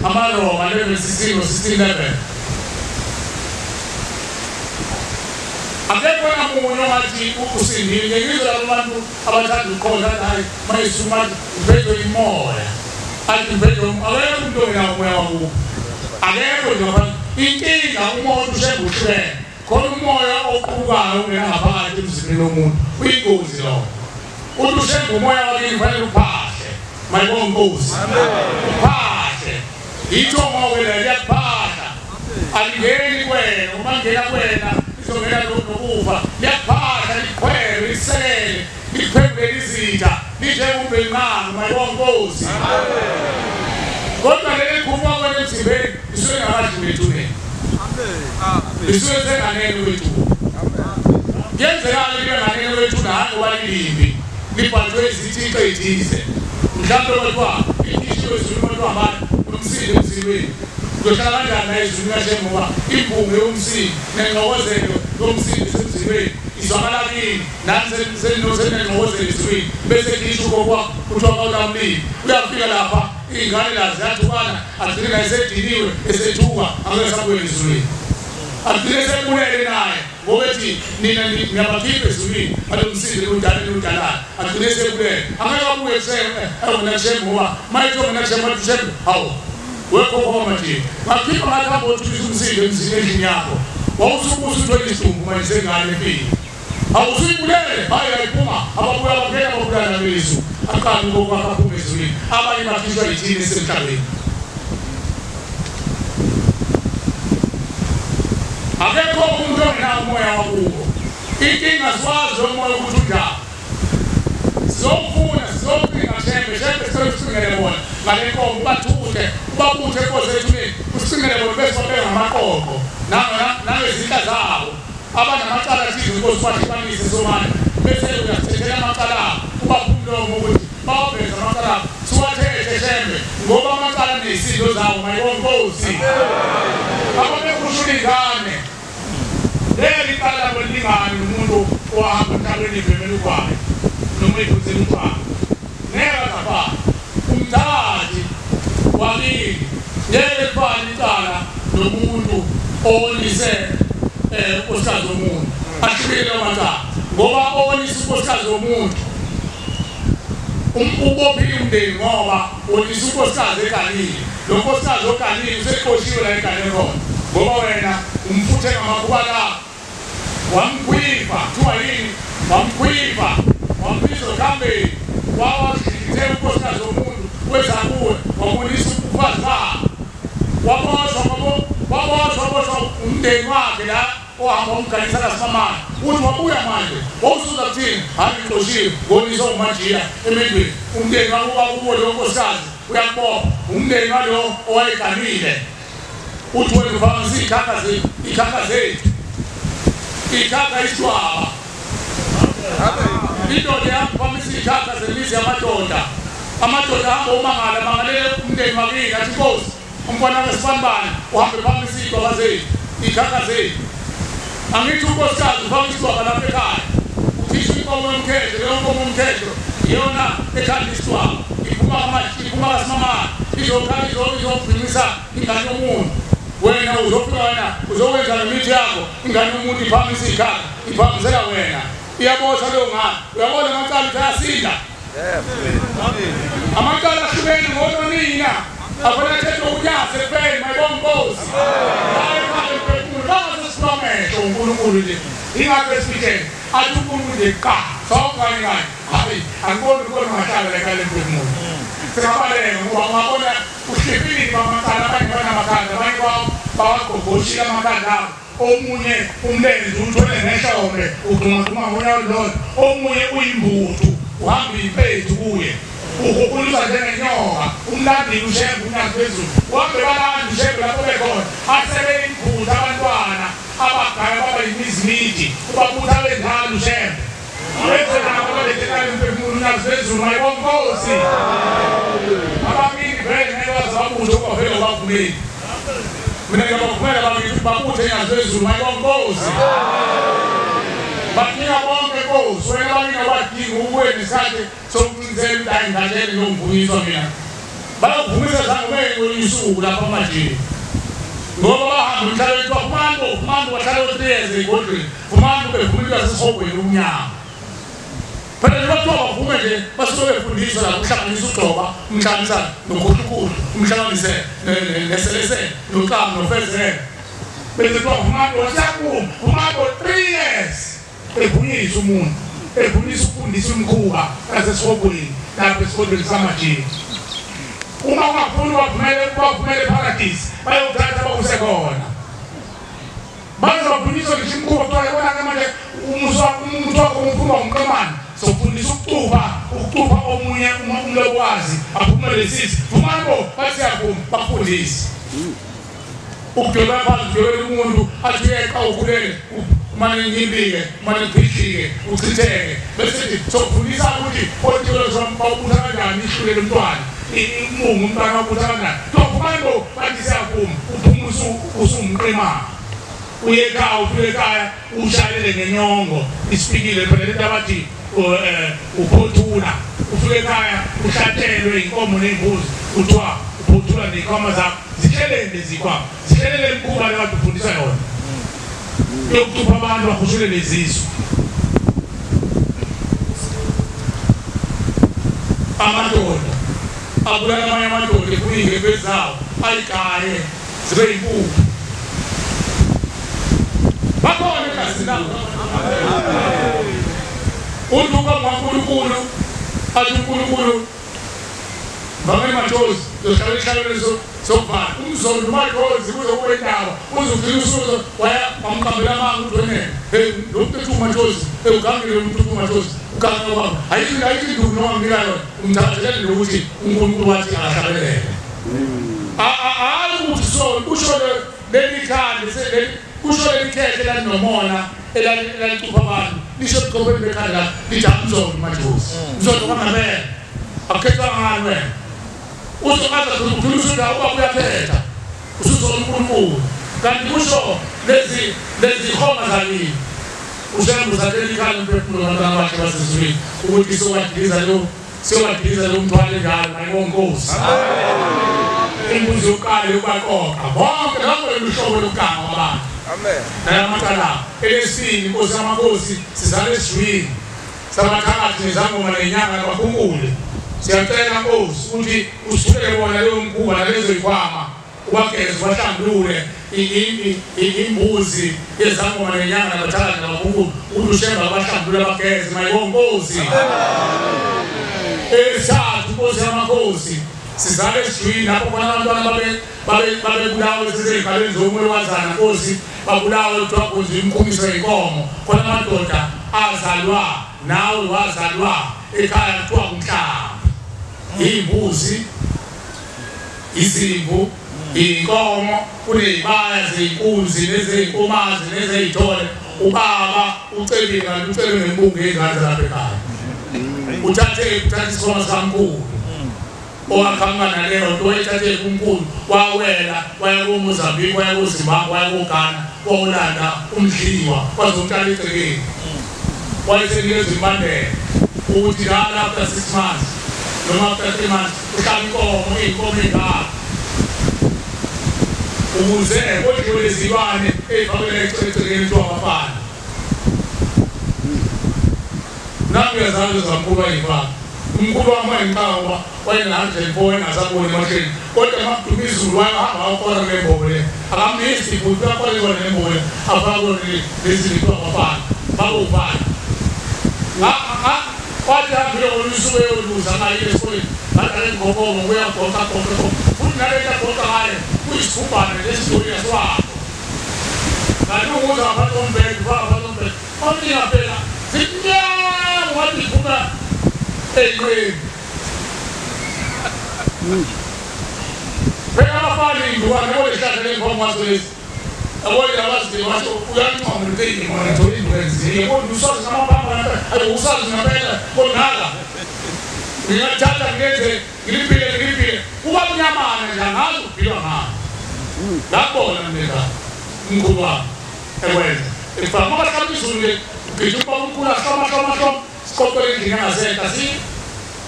AmaRoma 11:16 or 16:11. Akekho namunye ongathi usindile. Ngizwe labo bantu abathanda ukukhonza hayi mayisuma uphethwe imoya. Athi uphethwe akekho umuntu ongenawo umoya wakubo. Akekho nje ngaphandle. Inkinga umoya uShembe uhlukene. Khona umoya oqukayo ongena ngaphakathi emzimbeni womuntu. Uyingozi lowo. Uthi uShembe umoya wakini kufanele uphahle. Mayibonge Nkosi. Uphahle. Ithongo-ke lelo liyakuphahla. Alingeni kuwena, uma lingena kuwena lizongena nokufa. Liyakuphahla, likhwele, lisekele, liphembele izitha, linjengoMvelinqangi. Mayibonge Nkosi. Kodwa leli likhuphuka kwena emzimbeni lisuke lingakadluli ethuneni. Lisuke senganeno kwethuna. Kuyenzeka-ke libe nganeno kwethuna, hhayi ngoba lilimbi, libhajwe izithixo ey'thize. Mhlawumbe kwathiwa ikhishiwe ezulwini kwathiwa mani unomsindo emzimbeni. Uzohlala kanjani naye ezulwini kaShembe ngoba impunga yomsindo nengxokozelo yomsindo isemzimbeni izwakala kini nani senengxokozelo ezulwini bese khishwa ugogo kuthiwa kawulamlilo. Uyafika lapha iy'ngane la ziyathukana, agcine naye esediniwe esethuka angeke esabuyela ezulwini. Agcine esebulele naye ngoba ethi nina niyabakhipha ezulwini ngalo msindo niwudalayo. Agcine esebulele angeke abuye ongena kuShembe ngoba uma ethi ongena kuShembe athi uShembe hawu wekhokho kwamajini ngakhipha ngathi hamba othulisa umsindo emzini endlini yakho wawusubusa uthwele isidumbu manje sengane efile. Awusuyibulele hayi ayiphuma ababuya bangena babulala nalelisu aqale ugogo aphume ezulwini. Abanye bakhishwa yithini esemhlabeni. Akekho umuntu ongenawo umoya wakubo. Inkinga siwazi umoya ukuthi unjani. Sizofuna sizofika Shembe, Shembe sicela usicingele bona ngale nkomo ubathuthe ubabuthe inkosi ethuneni usicingele bona bese babeka ngamaqoqo nangezinhla zabo abanamacala athize inkosi ubahlukanise somane bese uyasithethela amacala abo ubapha umlomo ukuthi bawaveze amacala abo siwathethe Shembe ngoba amacala nezindo zawo. Mayibonge Nkosi. Ababekhushula ingane leli icala labo lingani umuntu owahamba emhlabeni ivemela ugwayi noma iphuthela utshwala. Ngeke azafana. Umthakathi wakini ngeke lifane icala nomuntu owonise unkosikazi womuntu. Ahlukile amacala ngoba owonisa unkosikazi womuntu ubophile umndeni ngoba wonisa unkosikazi eganile. Lo nkosikazi oganile useqoshiwe la egane khona ngoba wena umfuthe ngamakhuba la wamkhwifa kuthiwa yini wamkhwifa wambiza okhambeni wawashithe unkosikazi womuntu weza kuwe wabonisa ubufazi bakhe waboshwa umndeni wakhe la ohamba umganisa kaSimamane uthi wabuya manje wawusuza kuthini hayi ngixoshiwe ngonisa umajiya emendweni umndeni wakubo lo nkosikazi uyakubopha umndeni walo owayeganile uthi wena ufakisa ikhakha zethu ikhakha ishwaba indoda yamphambisa ikhakha zemizi yamadoda. Amadoda ahamba umangala mangalele umndeni wakini athi inkosi umfana wesibanibani uhambe phambisa iy'gwaba zethu ikhakha zethu. Angithi unkosikazi ufaka isigwaba lapha ekhaya ukhishwa inkomo yomkhetho. Leyo nkomo yomkhetho iyona ekhanda isigwaba iphuma kaSimamane izobhimisa ingane yomuntu. Wena uzofika wena uzokwenza nemithi yakho ingane yomuntu iphakamisa ikhakha iphakamisela wena iyaboshwa leyo ngane. Uyabona amacala ukuthi ayasinda amacala ahlukene ngononina afana thethwa ukunyaza ekufeni. Mayibonge Nkosi. Bangase uNkulunkulu nje ingakho esifitsheni athi uNkulunkulu nje qa sawukanye kanye hayi angiboni ukubona ungahlala la ekhaya lemphefumulo. Singabaleka ngoba ungabona uhlipilile bamacala abanye banamakhanda abanye bawagqobhoshile amakhanda abo. Omunye umlenze uthole ngehlombe ugxumagxuma ngonyawo olulodwa, omunye uyimbuthu uhamba impethu kuye uhuhuluza njengenyoka umlandile uShembe unyazi phezulu uhambe balanda uShembe lapho bekhona asebeyimphutha abantwana lwezulu mayibonkosi. Abakini vele ngeke bazababuthe kwavele bavumeli. Mina ngiyabavumela abakithi babuthe inyazi lwezulu mayibonkosi. Banika bonke Nkosi, wena bakini abadingi ukubuye nesikhathi sokuncinisela ukuthi hayi ngidlalele ngiyomvunyiswa mina. Bayokuvumisa zangomeke kwelinye usuku lapha amajini. Ngoba bahamba umhlaba wethu fumani fumani bahlala 3 years egodlweni. Fumani bevumile sesihogweni umnyama. Phela nje bathiwa bavume nje basuke befundiswa la ukuhlanganisa ugxoba, umhlanganisa nokhuhlukulu, umhlanganise neselese, noxamu nofezele. Bese kuthiwa fumani wasakuma, fumani 3 years. Evunyiswa umuntu, evunyiswa ukufundisa umkhuba kasesihogweni lapha esigodlweni samajini. Uma ungafuni bavumele paradise, bayokuthatha bakuse khona. Bazobafundisa ngisho umkhuba kuthiwa yabona ke manje umuntu wakho umkhumba umqemane, sofundisa ukucupha omunye umlokwazi aphumele sisi. Vumani bo, bathi siyavuma, bakufundise. Ukudweba phansi udwebele umuntu athi uyeqa ukhulele mane ngimbike, mane ngiphishike, uchitheke. Bese sokufundisa ukuthi othiwe bawubutha kanjani ihlulele umntwana. Imungu umntwana wabutha kanjani. Vumani bo, bathi siyavuma, uphuma usumqemane. Uye ekhaya, ufike ekhaya ushayelele ngenyongo isipikile phela lento abathi uphothula. Ufike ekhaya uhlatshelwe inkomo nembuzi, kuthiwa uphothula nezikhwama zakho. Zihlelele lezikhwama, zihlelele imikhuba le kade ufundisa yona yokucupha abantu bakhushule lezisu. Amadoda abulala amanye amadoda efuna iy'ngembe zawo ayigaye zibe yimpuphu. Bakhona egazini labo. Uthi uNkulunkulu athi uNkulunkulu vame majozi uzohlala esihlalweni sokuvala umzondo umajozi kuze kube indaba uzugcina usuzo waya wamqambela amanga ukuthi wena hey lo muntu ethi umajozi ugangile umuntu uthi umajozi uganga kwabo ayikho induku noma nginika yona umthathele lokuthi uNkulunkulu wathi akahlabelele. Hayi ukuthi so kusho leli khandi kusho leli khehle lalinomona elalicupha abantu lisho ebuchopeni bekhanda la lithi amzondo umajozi mzondo kwangempela akukhethwa ngani wena. Uzokaza ugcina usuda uba uyakhetha usuzona uNkulunkulu kanti kusho lezi khoma zakini ushembe uzathela ikhanda umphefumulo wabantwana bakhe basezulwini ukuthi siyobadiliza lo mthwalo njalo mayibonkosi. Imbuzi yokuqala yokubaqoqa bonke lonke lolu hlobo lokuganga kwabantu. Amen. Nayamacala elesibili inkosi yamakhosi sizale esizwini sabathakathi nezangoma nenyanga nabakhunkule. Siyacela Nkosi ukuthi usithulele bona leyo mkhuba nalezo yikhwama ubageze ubahlambulule imbuzi yezangoma nenyanga nabathakathi nabakhunkule ukuthi ushembe abahlambulule abageze mayibonkosi. Esathu Nkosi yamakhosi sizale esizwini lapho khona abantwana babebulawa besesey'gabeni zomulokazana Nkosi babulawe kuthiwa kwenziwa imikhumiso yenkomo khona amadoda azalwa nawe wazalwa ekhaya kuthiwa umhlaba iy'mbuzi izimvu iy'nkomo kuney'baya zey'nkunzi nezey'nkomazi nezey'thole. Ubaba ucebile kanti ucebe ngembungu yey'ngane zalapha ekhaya. Uthathe isikhwama sikamkhulu owaqhamuka naleyo nto wayithathe kumkhulu wawela waya koMozambique waya koZimbabwe waya koGhana wawulanda umdliwa wazotshala egcekeni. Wayesenikeza imbandela ukuthi lana after 6 months noma after 3 months uhlaba inkomo iy'nkomo ey'ngaka ukuze kodliwe lezilwane ey'fakele egcekeni kuthiwa abafana. Nami uyazazi zamkhulu wayeyifaka umkhulu wami wayengicabanga ngoba wayena-104 engasaboni emahleni kodwa makuduma izulu wayehamba wakora lembobo le akamisi futhi uyakora kona lembobo le afaka kona lezi kuthiwa abafana babovana. Wathi hambile ngolunye usuku eyoluza ngayile esikoleni ngadlala ingokomo kuyagoqa goqa futhi nalento agoqa ngayo kuyisigubhane lesidonya swakho ngalunguza ngaphansi kombhede ufaka ngaphansi kombhede omningi phela zimnyama wathi iphuma ey'nqeni. Phela abafana iy'ndukwane yabo lesihlahla ley'nkomo waso lesi yabo abazi washo uyancoma ucini ngona thola into enzile kodwa usazi namaphamba ayi usazi ngempela konaka Ngingathatha ngenze ngilipile kuba mnyamana nje angazi ukuphilwa ngani. Ngabona mina umkhulu wami ekwenza. Efana ngoba mhlawumbe izulu nje ugijima umkhulu ahloma siqoqele endlini yangasehla si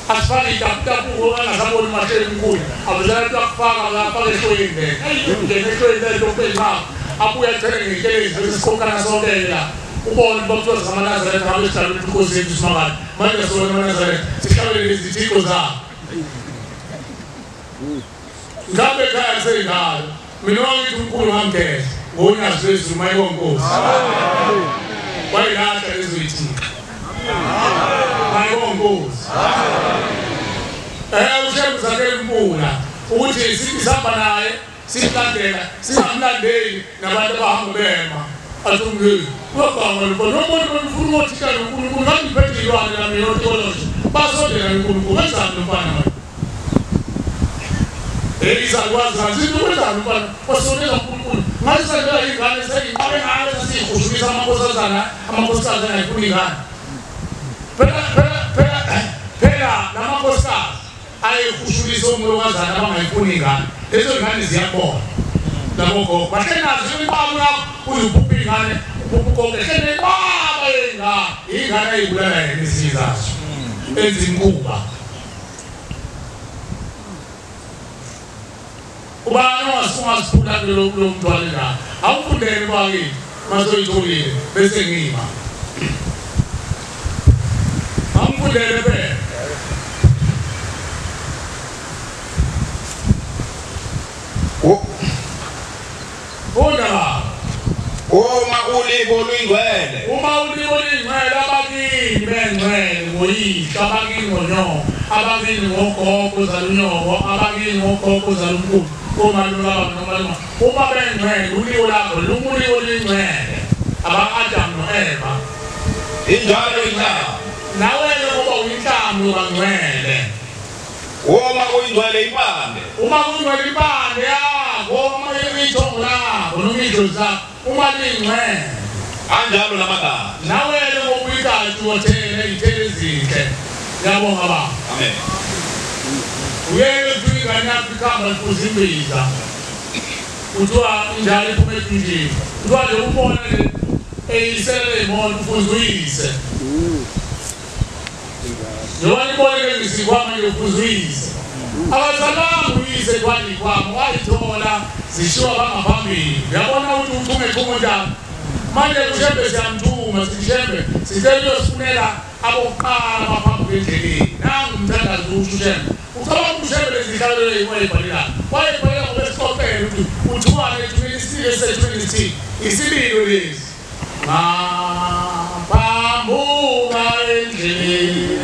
asifake itaputapu angasaboni mahleli umkhulu. Abuzala kuyakufaka lapha ehlweni le. Ayingene ehlweni le lokhu enqaba. Abuye athele ngentelezi bese siqoqana sonke la. Ubone uba kuthiwa singamaNazaretha ngabe sihlabela inkosi yethu Simakade. Manje sibona amaNazaretha sihlabele izithixo zabo. Ngabe ekhaya kuseyindawo. Mina wangithi umkhulu ngamgeza ngonyazi lwezulu mayibonga inkosi. Wayilahla lezo zithixo. Mayibonga inkosi. uShembe zakhe impula ukuthi sihamba naye simlandela singamlandeli nabantu abahamba bema. Athumile uyabanga lo muntu ufuna ukuthika noNkulunkulu ngangiphethe ilwane lami yotoloshi basondela uNkulunkulu wenzani lo mfana manje izakwazi ngathi wenzani mfana wasondela uNkulunkulu ngathi sandela ingane seyinqabe ngayo sesiyihushumisa amakhosazana amakhosikazi angayifuni ingane phela lamakhosikazi ayehushumisa umlokazana abangayifuni ingane lezo ngane ziyabona labo gogo bahle nazo imibamo yakho uziphupha ingane uphupha konke hlene baba yengane ingane ayibulala yena isizazo enza inkuba ubani ongasungaziphula kulo mntwana la awufundele kwakini masoyitholile bese ngima awufundele phela Funda uma ulibo luyingcwele uma ulibo luyingcwele abakini bengcwele ngoyihlo abakini ngonyoko abakini ngogogo zalunyoko abakini ngogogo zalumkhulu omalume baba nomalume uma bengcwele ulibo lakho lumulibo luyingcwele aba-Adam no-Eva injalo inhlama nawe-ke kuba uyinhlama ubangcwele uma kuyingcwele impande uma kuyingcwele impande yakho uma ithongo lakho noma idlozi lakho uma liyingcwele anjalo namagama nawe-ke ngoba uyikati wothele iy'thelo ezinhle ngiyabonga baba amen uyeke kuthiwa ingane yakho ikhamba iphuza imbiza kuthiwa injalo iphuma edunjini kuthiwa nje ubona nje eyisele imoto ufuze uyise njengoba niboleke ngisikhwama nje ufuze uyise akazalanga uyise kwalikhwama wayithola zishiwa bangaphambili uyabona ukuthi uchungechunge njani manje uShembe siyamthuma sishembe sicela uyosifunela abokuqala abaphambi endleleni nangu umthandazo usho uShembe ucabanga ukuthi uShembe lezihlalo wayibhalelana wayibhalela ngoba esixoxele ukuthi uthiwane ethumeni isilo esethumeni isithini isibilo lezi ngaphambuka endleleni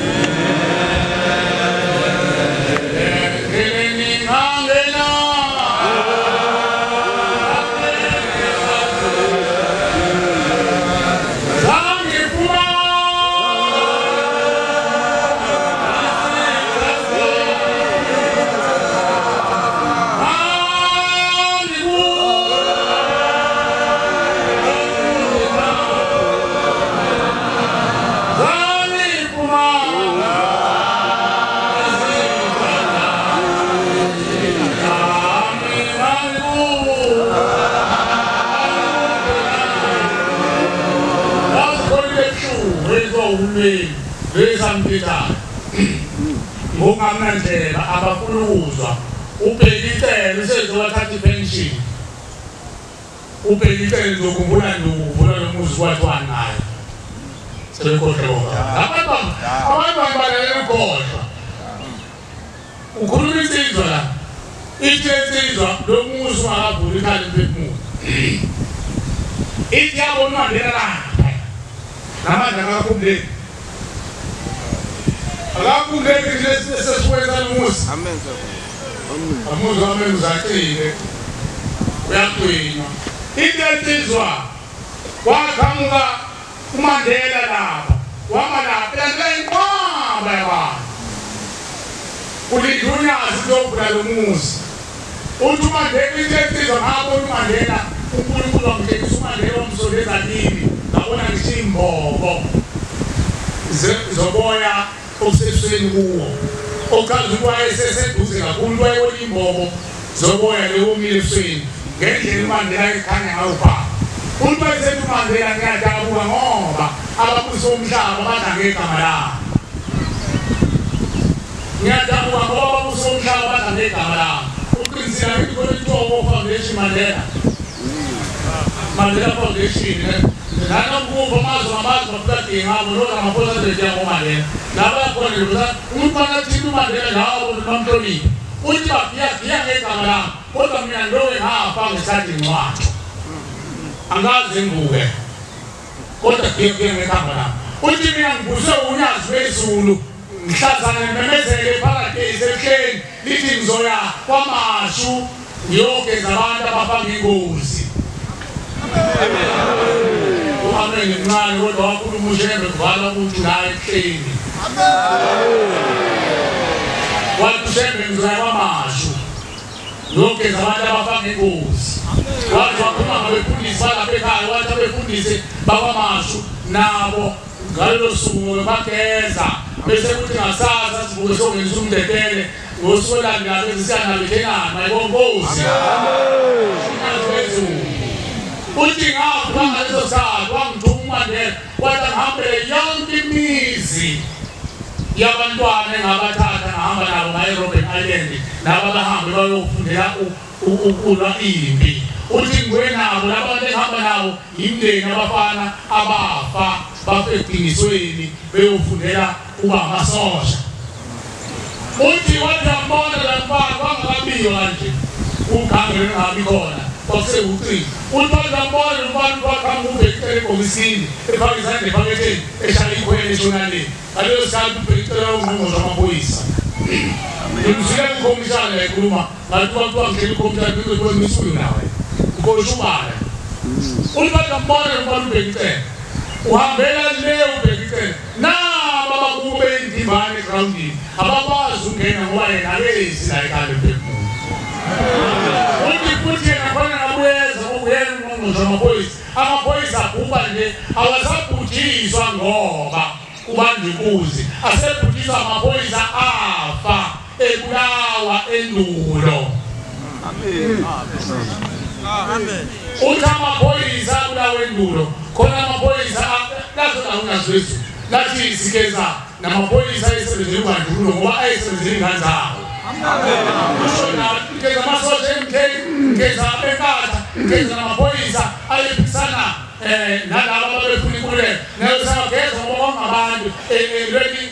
ngokungamnandlela abafuna ukuzwa ubheka icele usezowathatha ipension ubheka icele ngizokhumbula nokuvula lo muzi kwathiwa naye sebekhohlwa abantu balalela ukhohlwa ukhuluma insizwa la ithi insizwa lo muzi ungakavuli ikhala imphefumulo ithi yabona uMandela lapha namanje akakhumbuleki akakhumbuleki lesesiwenza umuzi amen amuzi amen uzacile uyaqina into insizwa waqhamuka uMandela lapha wama lapha landela inqwaba yabantu ulidunyazi lokuvula lo muzi uthi uMandela into insizwa ngabona uMandela uNkulunkulu wamtshengisa uMandela wamsondeza kimi ngabona ngisho imbobo zoboya obusebusweni kuwo Okazi ukuthi wayeseseduze kakhulu wayebona imbobo zoboya lewomile ebusweni ngendlela uMandela ekhanya ngayo pha. Umuntu wayesethi uMandela ngiyadabuka ngoba ababusi bomhlaba badla ngegama lami. Ngiyadabuka ngoba ababusi bomhlaba badla ngegama lami. Uqinisile ngithi khona intobo Foundation Mandela. Mandela Foundation nanokuba amazwe ngamazwe bakudinga ngabo lona amaphoyisa azoyidinga ngoMandela. Laba khona nje umuntu makathini uMandela lawo bamhloniphe. Uthi bagiya ngegama lami kodwa mina ngiloke ngafa ngesikhathi ngcwatshwa. Angaze ngibuke kodwa giya ngegama lami. Uthi mina ngibuswe unyazi lwezulu ngihlazana ngimemezele phakathi ebuhleni lithi ngizoya kwaMashu ngiyogeza abantu abafa ngengozi. Amen. Mncane kodwa wakhuluma uShembe kuvala ukuthi la ebuhleni. Wathi uShembe ngizoya kwaMashu ngiyogeza abantu abafa ngengozi. Wathi wakhuluma ngabefundisi balapha ekhaya, wathi abefundisi bakwaMashu nabo ngalolo suku bageza bese kuthi ngasasa sibuke songenisa umdedele ngosuku olandelayo bese siyanabethenana mayibonkosi. Uthi ngapha ngaleso sikhathi wangithuma uMandela wathi angihambele yonke imizi yabantwana engabathatha ngahamba nabo ngaye eRobben Island laba bahambe bayofundela ukulwa impi. Uthi ngibuye nabo laba bantu engihamba nabo imindeni abafana abafa bafe eqinisweni beyofundela ukuba amasosha. Uthi wathi ambona la mfana kwangakabiwa kanje ugange bengabi khona kwasekucinga. Uthi wathi ambona lo mfana waqhamuka ubhekicele ebhokisini efake isandla ephaketheni eshaya ikhwele eshonaleni. Ngaleso sikhathi ubhekicele ungqongqoshe wamaphoyisa. Ngimzwile ukhomishana ekhuluma ngathi kwathiwa ngihlela ukhomishana ngizobona nawe ukhosha ubala. Uthi wathi ambona lo mfana ubhekicele uhambela le ubhekicele naba abakube indimbane egrawundini abakwazi ukungena ngoba yena akezi la ekhaya emphefumulo. Uthi futhi yena khona ngabuyeza ukuyena ungqongqoshe wamaphoyisa. Amaphoyisa abhubha nje awasabhujiswa ngoba kubanjwe inkunzi, asebhujiswa amaphoyisa afa ebulawa endulo. Amen. Uthi amaphoyisa abulawa endulo khona amaphoyisa lazo la unazwezulu lathi isigeza namaphoyisa ayesebenzela ubandlululo ngoba ayesebenzela ingane zawo. Kusho ngeza amasosha MK, ngeza abenkatha, ngeza namaphoyisa ayephikisana nalaba ababefuna inkululeko. Nayo sabageza ngoba bangabantu elweni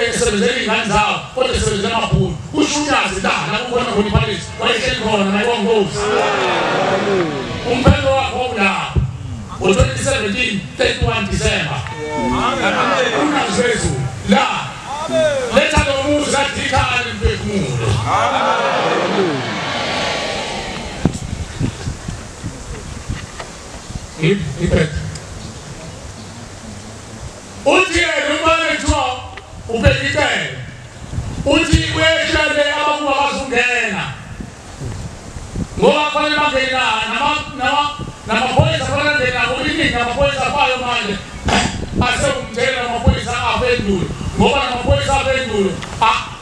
esebenzela ingane zawo kodwa esebenzela amabhunu. Kusho unyazi la la kukhona khona iphalisi wayehleli khona nayibongozi. Umphelo wakho ulapha ngo-2017 31 December. Unyazi lwezulu la letha lo muzi adikale mphefumulo. Iphethe. Uthi yena umfana kuthiwa ubhekicele. Uthi uyehlele abakuba bazungena ngoba kufanele bangena namaphoyisa kufanele angena ngoba iningi namaphoyisa afayo manje asewumthela namaphoyisa afa endulo ngoba namaphoyisa afa endulo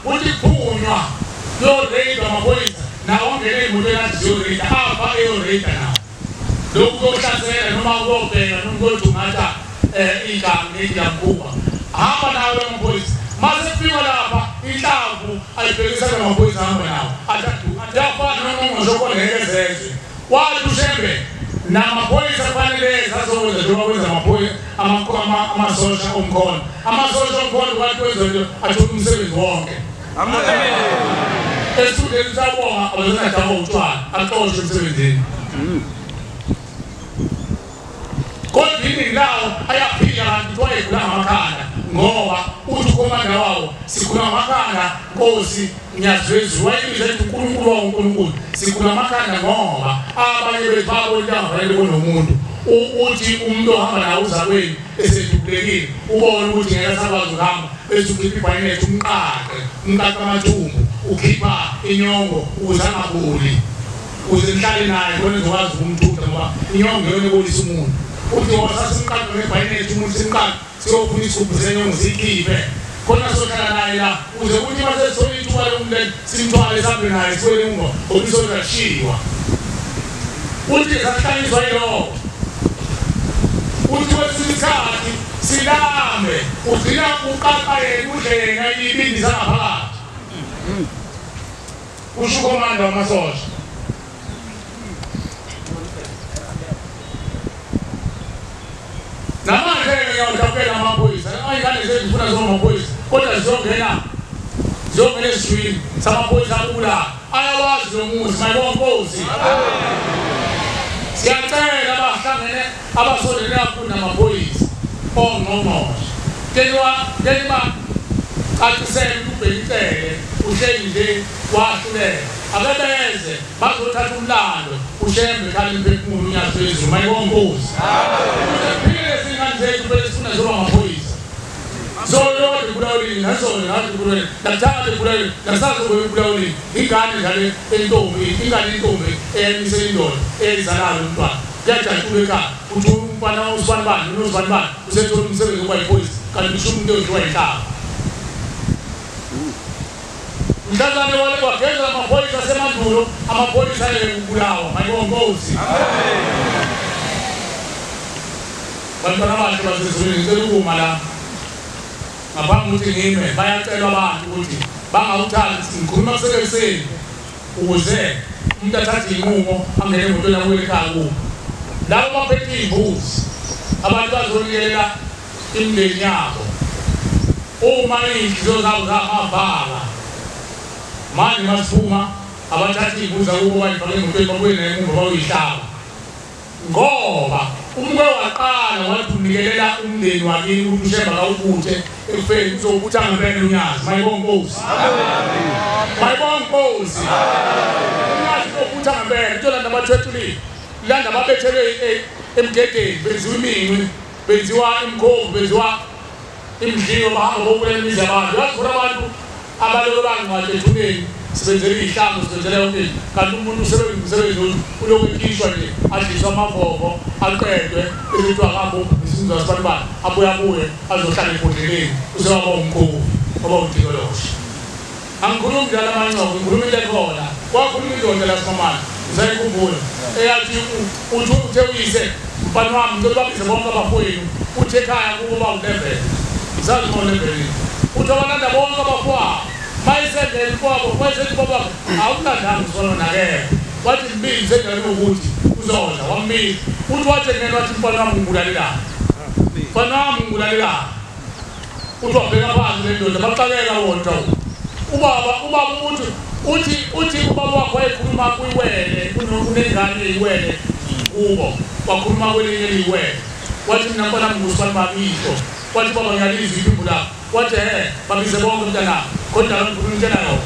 uthi kuphunywa kuyoreyidwa amaphoyisa nawo angene ey'motweni athi ziyoreyida afa eyoreyida nawo. Lokhu kokuhlasela noma ukuyobheka noma ukuyodungatha igama nendiyamkhuba hamba nawo lamaphoyisa. Mase kufika lapha inhlamvu ayibhekisana namaphoyisa ahamba nawo athi afana nongqongqoshe okhona ngeke zezwe. Wathi uShembe namaphoyisa kufanele eze azokwenza njengoba kwenza amaphoyisa amasosha omkhonto. Amasosha omkhonto kwathi kwenza nje athole umsebenzi wonke. Esikhundleni sabonga abazenadaba utshwala axoshwe emsebenzini. Kodwa iningi lawo ayaphila kanti wayegula ngamakhanda ngoba uthi ukhomanda wawo sigula ngamakhanda Nkosi ngiyazwezulu wayebiza ethi uNkulunkulu wawo uNkulunkulu sigula ngamakhanda ngoba abanye bethu babona into angafanele kunomuntu. Uthi umuntu ohamba nawe uzakwenu esedubulekile ubone ukuthi ngeke asakwazi ukuhamba bese ukhipha ibhayinethi umqaqe umqaqe amathumbu ukhipha inyongo ukuze angaboli ukuze nihlale naye khona ezokwazi ukumthutha ngoba inyongo iyona ebolisa umuntu. Uthi ngoba sasimqaqe ngebhayinethi umuntu simqaqe siyofuna isigubhu senyongo siyikhiphe Khona sohlala naye la uze kuthi mase sithola ithuba lokumleni simthwale sihambe naye sibuyele emuva ngoba isosha lashiywa. Uthi sahlanyiswa yilokho. Uthi kwesinye isikhathi silambe ugcina uqaqa yena udle yena ibindi zangaphakathi. Usho ukhomanda wamasosha. Namanje ngiyawudabukela amaphoyisa. Ayingane zethu zifuna zoba amaphoyisa kodwa zizongena esizwini samaphoyisa abulala. Ayawazi lo muzi mayibonga Nkosi. Siyacela abahlangene abasondelene kakhulu namaphoyisa ongqongqoshe. Keliwa cacisele ubhekicele uhleli nje wahluleka. Akabeze bazothatha umlando uShembe khala imphefumulo uNyazi lwezulu mayibonga Nkosi. Ukuze singane zethu phela sifuna zoba amaphoyisa. Zolo kade kubulawa nazolo nathi kubulawa nakuthanda kubulawa nakusasa kubulawa ingane njalo entombi ingane intombi eyamise indoda eyizalayo umntwana kuyajatshulwa ekhaya uthi umfana usibanibani unozibanibani usethola umsebenzi wokuba yiphoyisa kanti usho umuntu odliwa yinhlaba. Mhlazane wale kwageza amaphoyisa asemandulo amaphoyisa ayekubulawa mayibonga Nkosi. Bantwana abahle basezulwini ngicela ukuma la ngaphambi ukuthi ngime bayacelwa abantu ukuthi bangawuthathi ngikhuluma kusekuseni ukuze umuntu athathe inqumo angene emotweni abuyele ekhaya kubo. Labo baphethe iy'mbuzi abantu bazonikelela imindeni yabo uma iy'nhliziyo zabo zamavaka manje masiphuma abathathe iy'mbuzi zakubo bayifake emotweni babuye nayo emuva bayoyihlaba ngoba umke waqala wathi unikelela umndeni wakini ukuthi uShembe akawubuthe ekufeni uzowubutha ngempela uNyazi mayibonga Nkosi. Mayibonga Nkosi. UNyazi uzowubutha ngempela uthola abathwetshulile landa ababethelwe emgedeni benziwa iminqi benziwa imikhovu benziwa imidliwo bahamba bobulala imizi yabantu. Yazi khona abantu abaloko bangcwatshe ethuneni sibenzela iy'hlangu sibenzela yonke into kanti umuntu usebenza umsebenzi ulokhu ekhishwa nje adliswe amavovo aqedwe bese kuthiwa akahambe ubhubhisa umzali abuye abuye azohlala ebhodleleni usewaba umkhovu waba umtikoloshe. Angikhulumi njalo amancomo ngikhuluma into ekhona. Kwakhuluma indoda la simamane usayikhumbula eyathi uthi uthe uyise mfana wami ngicela ubabize bonke abafowenu uthi ekhaya kubo bawu-11 sazi ngo-11 uthi abalanda bonke abafowabo mayisendele kwabo wayesethi baba awulandanga usona nakekho wathi mbize endaweni ukuthi uzodla wambiza uthi wathi ngene wathi mfana wami ngibulalelani mfana wami ngibulalelani uthi wabheka phansi le ndoda baxakeka wodwa ubaba uthi uthi ubaba wakho wayekhuluma kuyiwele kunengane eyiwele kubo wakhuluma kwelinye eliyiwele wathi mina mfana wami ngusibani babisho wathi baba ngiyalizwa iphimbo lakho wathi he babize bonke mntanami kodwa ngifuna ukutshela yona.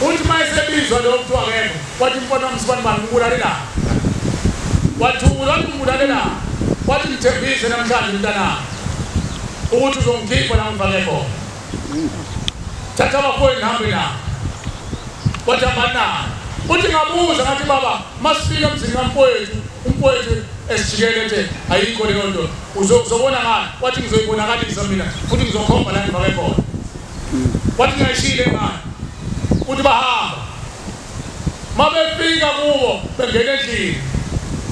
Uthi uma esebizwa lo kuthiwa akekho wathi mfana wami sibani bani ngibulalelani wathula wathi ngibulalelani wathi ngithembise namhlanje mntanami ukuthi uzongikhipha la ngifake khona thatha abafowenu nihambe nabo wathi hamba nabo. Uthi ngabuza ngathi baba masifika emzini kamfowethu umfowethu esijikele nje ayikho leyo nto uzobona ngani wathi ngizoyibonakalisa mina futhi ngizokhomba la ngifake khona wathi ngiyayishile imali uthi bahamba mabefika kubo bengena endlini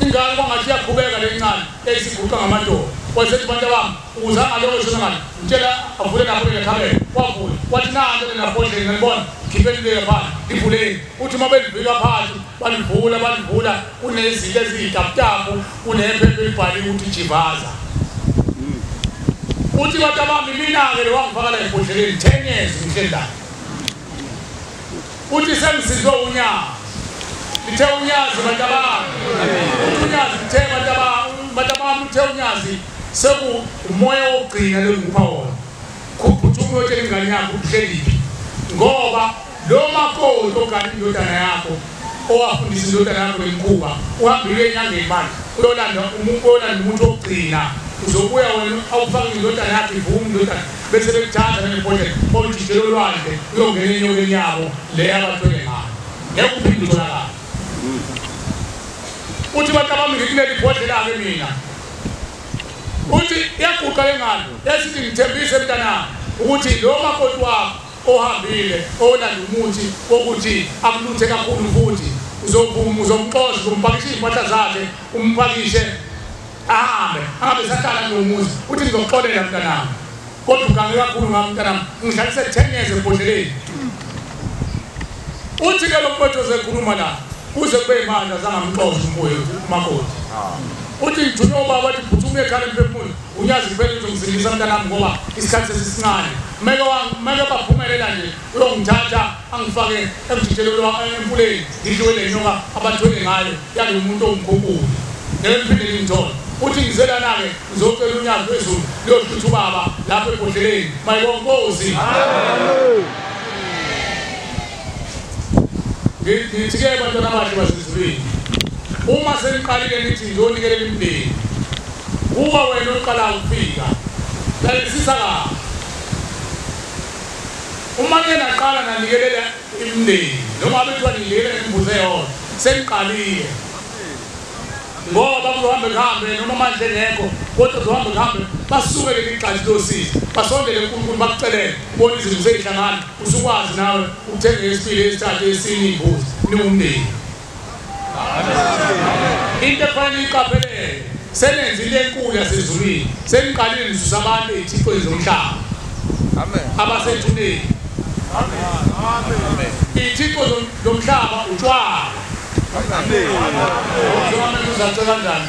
ingane kwangathi iyaqhubeka le ncane eyisiguqa ngamadolo wasethi bantu bami ukuze angaloko shona ngani ngitshela avule lapho lekhabela wavula wathi nanto lena bhodleni ngibona khipheni le phansi livuleni uthi uma belivika phansi balivula balivula kunezinto eziyitaputapu kunephepha elibhaliwe ukuthi jivaza uthi bantu bami mina-ke lo wangifaka la ebhodleleni 10 years ngihleli la uthi sengisizwe unyazi lithe unyazi bantu bami uthi unyazi lithe bantu bami uthe unyazi seku umoya wokugcina lengikupha wona khuphuthuma uyotshela ingane yakho uhleliphi ngoba lo makoti ogane indodana yakho owafundisa indodana yakho lemkhuba uhambile enyangeni manje uyolanda umuntu wokugcina uzobuya wena awufake indodana yakho ivume indodana bese bekuthatha nalebhodlela bawujijele olwandle uyongena enyokeni yabo le abathwele ngayo ngeke uphinde utholakale. Uthi bantu bami ngikuleli bhodlela-ke mina Uthi iyaguqa lengane yasithi ngithembise mntanami ukuthi lo makoti wakho ohambile olanda umuthi wokuthi akuluthe kakhulu futhi uzovuma uzomxosha uzompakisha iy'mpahla zakhe umpakishe ahambe angabe sahlala kulo muzi. Uthi ngizokuxolela mntanami kodwa ugange kakhulu ngami mntanami ngihlalise 10 years ebhodleleni. Uthi ke lo mfowethu ozekhuluma la kuze kube imali azangamxosha umfowethu umakoti. Uthi ngithunywe ubaba wathi phuthume ekhaya emphefumulo unyazi kuphela uzongisindisa mntanami ngoba isikhathi sesisincane. Meke baphumelela nje uyongithatha angifake emjijelweni emfuleni ngidliwe le nyoka abathwele ngayo yalo umuntu ongikhumbule ngeke ngiphinde ngimthole. Uthi ngizelana-ke ngizocela unyazi lwezulu liyohlutha ubaba lapho ebhodleleni. Mayibonkosi. Ngithi-ke bantwana abahle basezulwini, uma seniqalile nithi ngizonikelela imindeni, kuba wena oqala ukufika lalelisisa kahle. Uma ke naqala nanikelela imindeni noma bethiwa ninikelela ngembuzi eyodwa, seniqalile ngoba kuzohambe kuhambe noma manje ngekho kodwa kuzohambe kuhambe basuke leli gxathu losizi basondele kuNkulunkulu bakucelele ubone izinto seyihlangana usukwazi nawe ukuthenga esibili esithathu esine imbuzi niwumndeni. Into efanele iqaphelele senenze into enkulu yasezulwini, seniqalile nisusa abantu ey'thixweni zomhlaba abasethuneni. Iy'thixo zomhlaba utshwala. Uzace kanjani?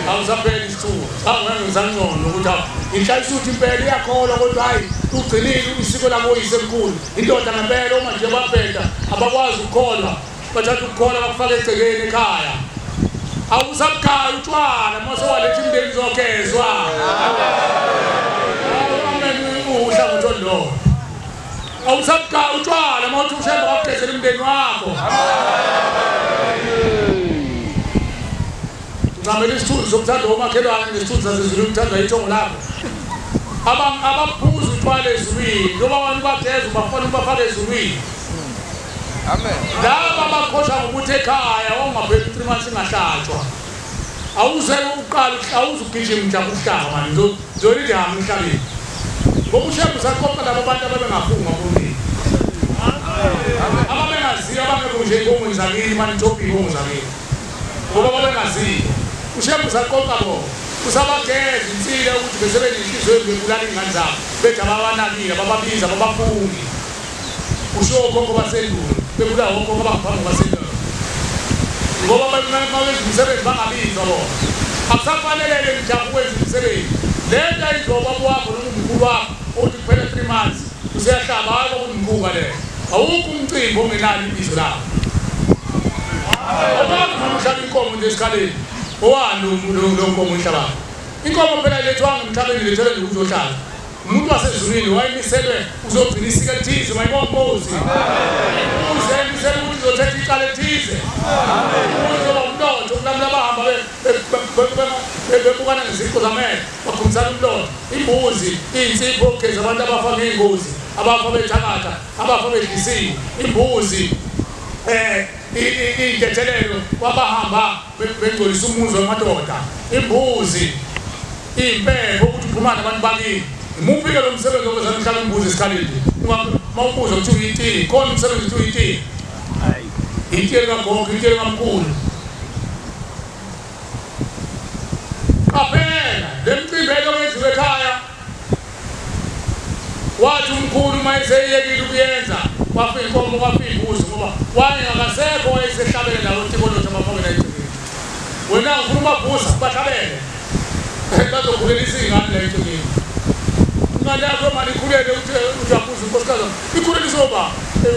Awusapheli isithuba. Angeke ngisangcono ukuthi inhlalisa ukuthi impela iyakholwa kodwa hayi ugcinile isiko lakoyise emkhulu. Indoda ngempela uma nje babheda abakwazi ukukholwa, bathatha ukukholwa bakufaka egcekeni ekhaya. Awusabukhaya utshwala mase waletha imindeni izogezwa. Amen uhlangothi olulodwa. Awusabukhaya utshwala uma uthi ushembe wakugezela umndeni wakho. Uncamela isithunzi sokuthanda omakhelwane nesithunzi sasezulwini ukuthandwa ithongo lakho. Abaphuza utshwala ezulwini njengoba abantu bageza bafuna ukubafaka ezulwini. Laba abakhosha ngokuthi ekhaya ongapheli 3 months ingahlatshwa. Awuze uqala awuze ugijima mhlawumbe uhlaba manje uzolithi hamba emhlabeni. Ngoba ushembe usaqoqa labo bantu ababengafunga kumina. Ababengaziyo abangekho nje iy'nkomo zakini manje ithophi iy'nkomo zakini. Ngoba babengaziyo. Ushembe usaqoqa bona. Usabageza insila ukuthi bese benenhliziyo embi bebulala iy'ngane zabo. Bethi ababanakile, abababiza, ababafungi. Usho okhokho basendulo, bebulawa okhokho abangaphambi kwasendulo. Ngoba mabenza umsebenzi bangabizwa bona. Akusafanelele mjabu ukwenza umsebenzi. Le nto ayenziwa ubaba wakho noma umkhulu wakho uthi kuphela 3 months useyahlaba hayi kwakumkhuba leyo. Awukho umcimbi ongenalo ibizo lakho. Awukwazi noma uhlaba inkomo nje esikhaleni. Owani lo nkomo oyihlabayo? Inkomo phela ilethwanga emhlabeni ilethelwe nje ukuzohlala. Umuntu wasezulwini wayemiselwe uzogcina isiko elithize mayibonkosi. Uze emiselwe ukuthi uzothetha icala elithize. Uzoba umlotha ukulamula abahamba bebukana ngeziqu zamehlo bakhumbisana umlotha. Imbuzi, iy'nsipho okugeza abantu abafa ngey'ngozi, abafa bethakatha, abafa bedlisiwe. Imbuzi, iy'ntethelelo kwabahamba bengcolisa umuzi wamadoda. Imbuzi, iy'mpepho ukuthi uphuma nabantu bakini. Imuphi-ke lo msebenzi okwenzela umhlaba imbuzi esikhaleni? Uma ubuza ukuthi uyitini, khona umsebenzi ukuthi uyitini. Itiye likagogo, itiye likamkhulu. Qaphela, le mcimbi eloyenziwe ekhaya. Wathi umkhulu uma eseyekile ukuyenza, wafa inkomo, wafa imbuzi ngoba wayengakasekho wayesehlabele nalo tikolotho abafake la egcekeni. Wena ufuna ubavusa, bahlabele. Bazokhulelisa iy'ngane la egcekeni. Ingane yakho mani ikhulele uthi uyabuza unkosikazi ikhulele izoba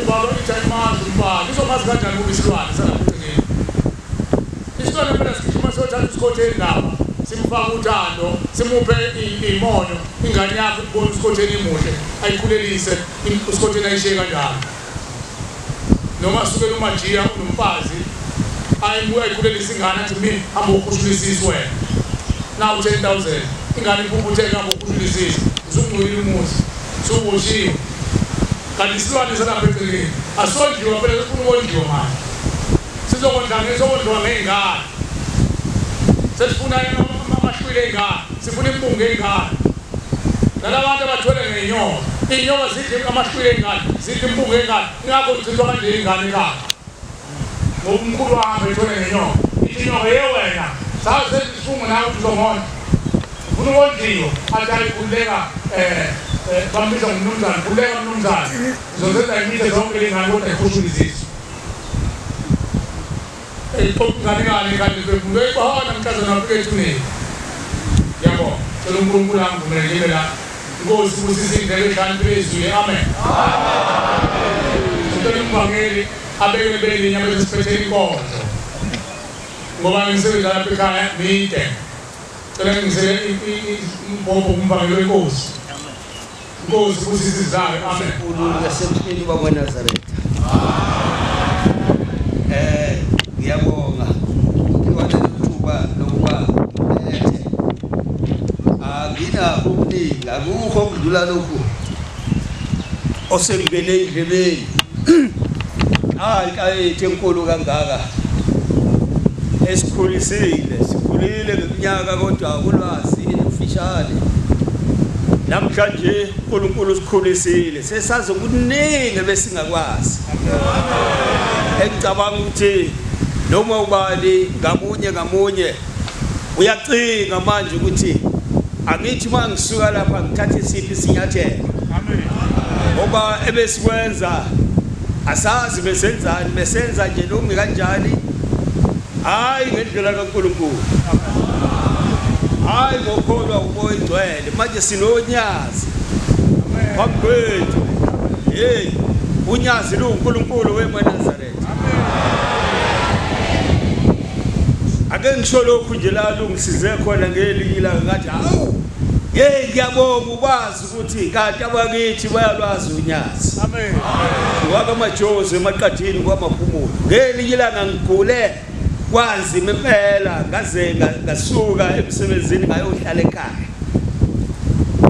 ubaba ithi ayimazi umfana izomazi kanjani kuba isilwane salapha egcekeni. Isilwane phela sigijima siyothatha isikhotheni lapha simfake uthando simuphe iy'monyo ingane yakho ikubona usikhotheni imuhle ayikhulelise usikhotheni ayishiye kanjalo. Noma asukele umajiya unomfazi ayikhulelise ingane athi mina hamba ukhushula isisu wena. Now 10,000 ingane iphuphutheke hamba ukhushula isisu. Usungcolile umuzi, usuboshiwe. Kanti isilwane salapha egcekeni asondliwa phela sifuna ukondliwa manje. Sizokondla ngezokondliwa ngey'ngane. Sesifuna amahlwile ingane, sifuna imbungu ingane. Nalabantu abathwele ngenyoka, inyoka zidla amahlwile ingane, zidla imbungu ingane, ingakho ichithwa kanje ingane ekhaya. Ngoba umkhulu wami ethwele ngenyoka, ithi inyoka yewena, saze isifungo nawe ukuthi uzongonda. Ufuna ukondliwa, athi ayikhululeka bambiza ngumnumzane, khululeka mnumzane. Uzozenza imithe zonke lengane kodwa ikhushula izisu. Ingane ngane ingane ibona mhlazana wafika ethuneni. Yabo, cela uNkulunkulu angivumele ngibe la. Inkosi ibusise indlela ehlakaniphile ezwile. Amen. Sicela umvangeli abeke belinye bese siphethe inkonzo. Ngoba imisebenzi lapha ekhaya mide. Cela ngisele umbhobho umvangeli wenkosi. Inkosi ibusise izayo. Amen. Unkulunkulu yasemhleni bakwaNazaretha. Ngiyabonga ithuba lokuba lethe. Anginakho okuningi, akukho okudlula lokhu osengibene endlebeni. Hayi enkulu kangaka esikhulisile, sikhulile ngeminyaka kodwa ulwazi lufishane. Namhlanje uNkulunkulu usikhulisile, sesazi okuningi besingakwazi. Engicabanga ukuthi noma ubani ngamunye ngamunye uyacinga manje ukuthi angithi uma ngisuka lapha ngithathe isiphi isinyathelo. Amen. Ngoba ebesikwenza asazi besenzani, besenza nje noma kanjani, hayi ngendlela kaNkulunkulu, hayi ngokholwa uMoya oNgcwele. Manje sinonyazi phambi kwethu. Hey, unyazi luNkulunkulu wemaNazaretha. Ake ngisho lokhu nje la lungisize khona ngelinye ilanga ngathi hawu, hey ngiyabonga ukwazi ukuthi kanti abakithi bayalwazi unyazi. Amen. Wakamajozi emaqadini kwamaphumulo. Ngelinye ilanga ngigule kwanzima impela, ngaze ngasuka emsebenzini ngayohlala ekhaya.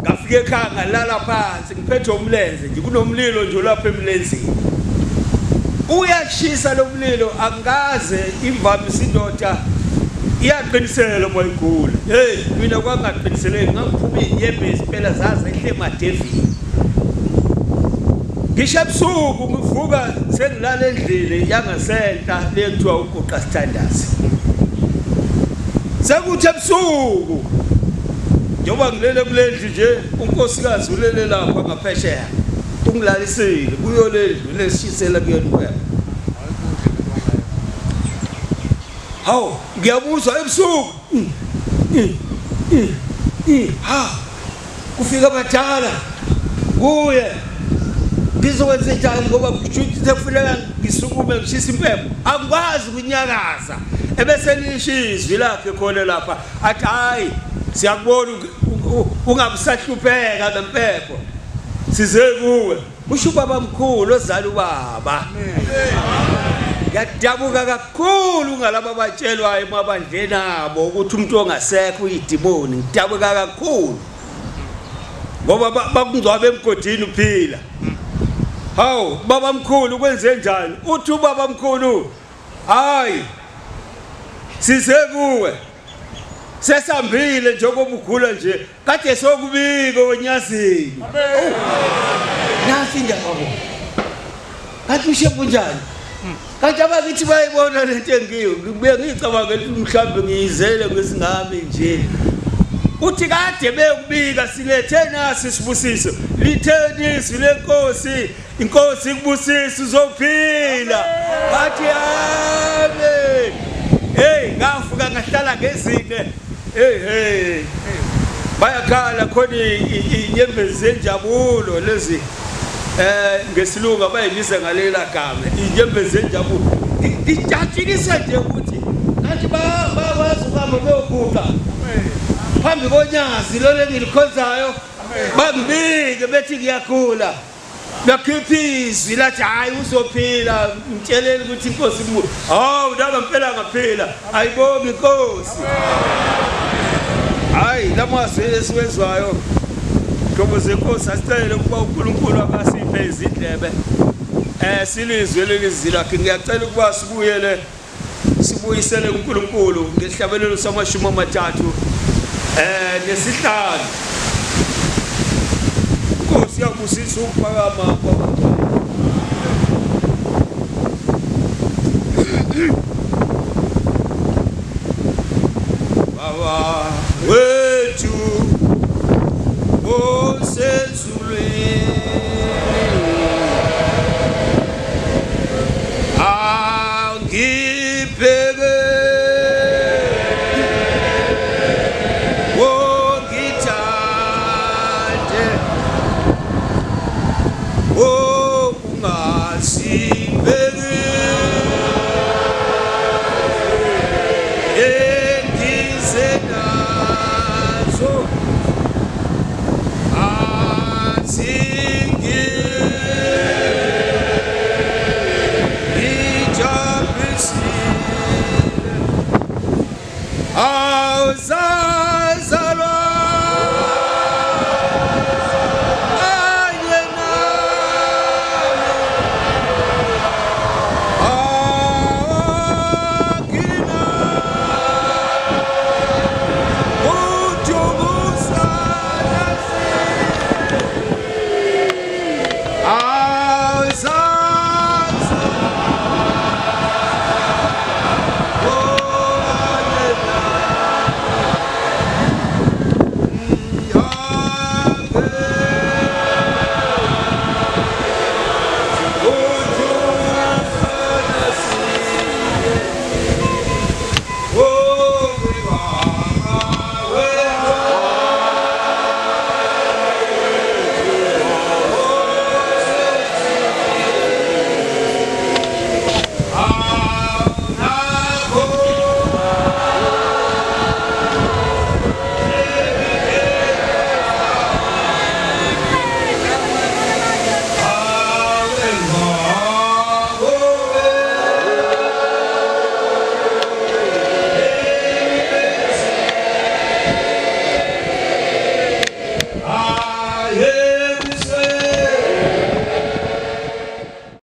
Ngafika ekhaya ngalala phansi ngiphethe umlenze nje, kunomlilo nje lapha emlenzini. Uyashisa lo mlilo, angaze imvamisa indoda iyaqinisela uma igula. Hey, mina kwangaqiniseleki, ngaphuma inyembezi phela zaze ehle emadevini. Ngisho ebusuku ngivuka sengilala endlini yangasenta le kuthiwa uguqa sithandazi. Sekuthi ebusuku njengoba ngilele kule ndlu nje, unkosikazi ulele lapha ngaphesheya, ungilalisile kuyo le ndlu lesishisela kuyona impela. Hawu, ngiyabuzwa ebusuku ha, kufika abadala kuye ngizokwenza njani ngoba kufuneka ngisukume ngishisa impepho, angikwazi ukunyakaza. Ebese lisho izwi lakhe khona lapha athi hayi siyakubona ungabusahlupheka ngempepho, size kuwe. Usho ubaba mkhulu ozala ubaba. Ngiyadabuka kakhulu ngalabo abatshelwayo emabandleni abo ukuthi umuntu ongasekho uyidimoni. Ngidabuka kakhulu ngoba bakungcwabe emgodini uphila. Hawu baba mkhulu kwenze njani? Uthi ubaba mkhulu hayi size kuwe, sesambile njengoba ugula nje, kade sokubika onyazini. Nansi indaba bo, kanti ushefu njani? Kanti abakithi bayibona lento engiyo, ngibuye ngicabanga ukuthi mhlawumbe ngiyizele ngesingami nje. Uthi kade bekubika silethe nasi isibusiso, litheni izwi lenkosi, inkosi ikubusise uzophila. Bathi amen. Hey, ngafuka ngahlala ngezine. Hey hey, bayakhala khona inyembezi zenjabulo lezi. Ngesilungu abayibiza ngalela gama inyembezi zenjabulo. Ngijatshilisa nje ukuthi kanti bakwazi ukuhamba beyoguqa phambi konyazi lolu engilikhonzayo, bangibike bethi ngiyagula, bakhipha izwi lathi hayi uzophila, ngitsheleni ukuthi inkosi ibuye. Hawu, nangempela ngaphila, ayibonge inkosi. Hayi lamazwi esiwezwayo Nkosi zenkosi, asicele ukuba uNkulunkulu akasiphe izindlebe silizwe leli zwi lakhe. Ngiyacela ukuba sibuyele sibuyisele kuNkulunkulu ngesihlabelelo samashumi amathathu Nesihlanu Nkosi yakubusisa ukuphakama kwabangcwele. Baba wethu osezulwini, angibheke ongithande, ongasibheki engize nazo, azingi ijabulise.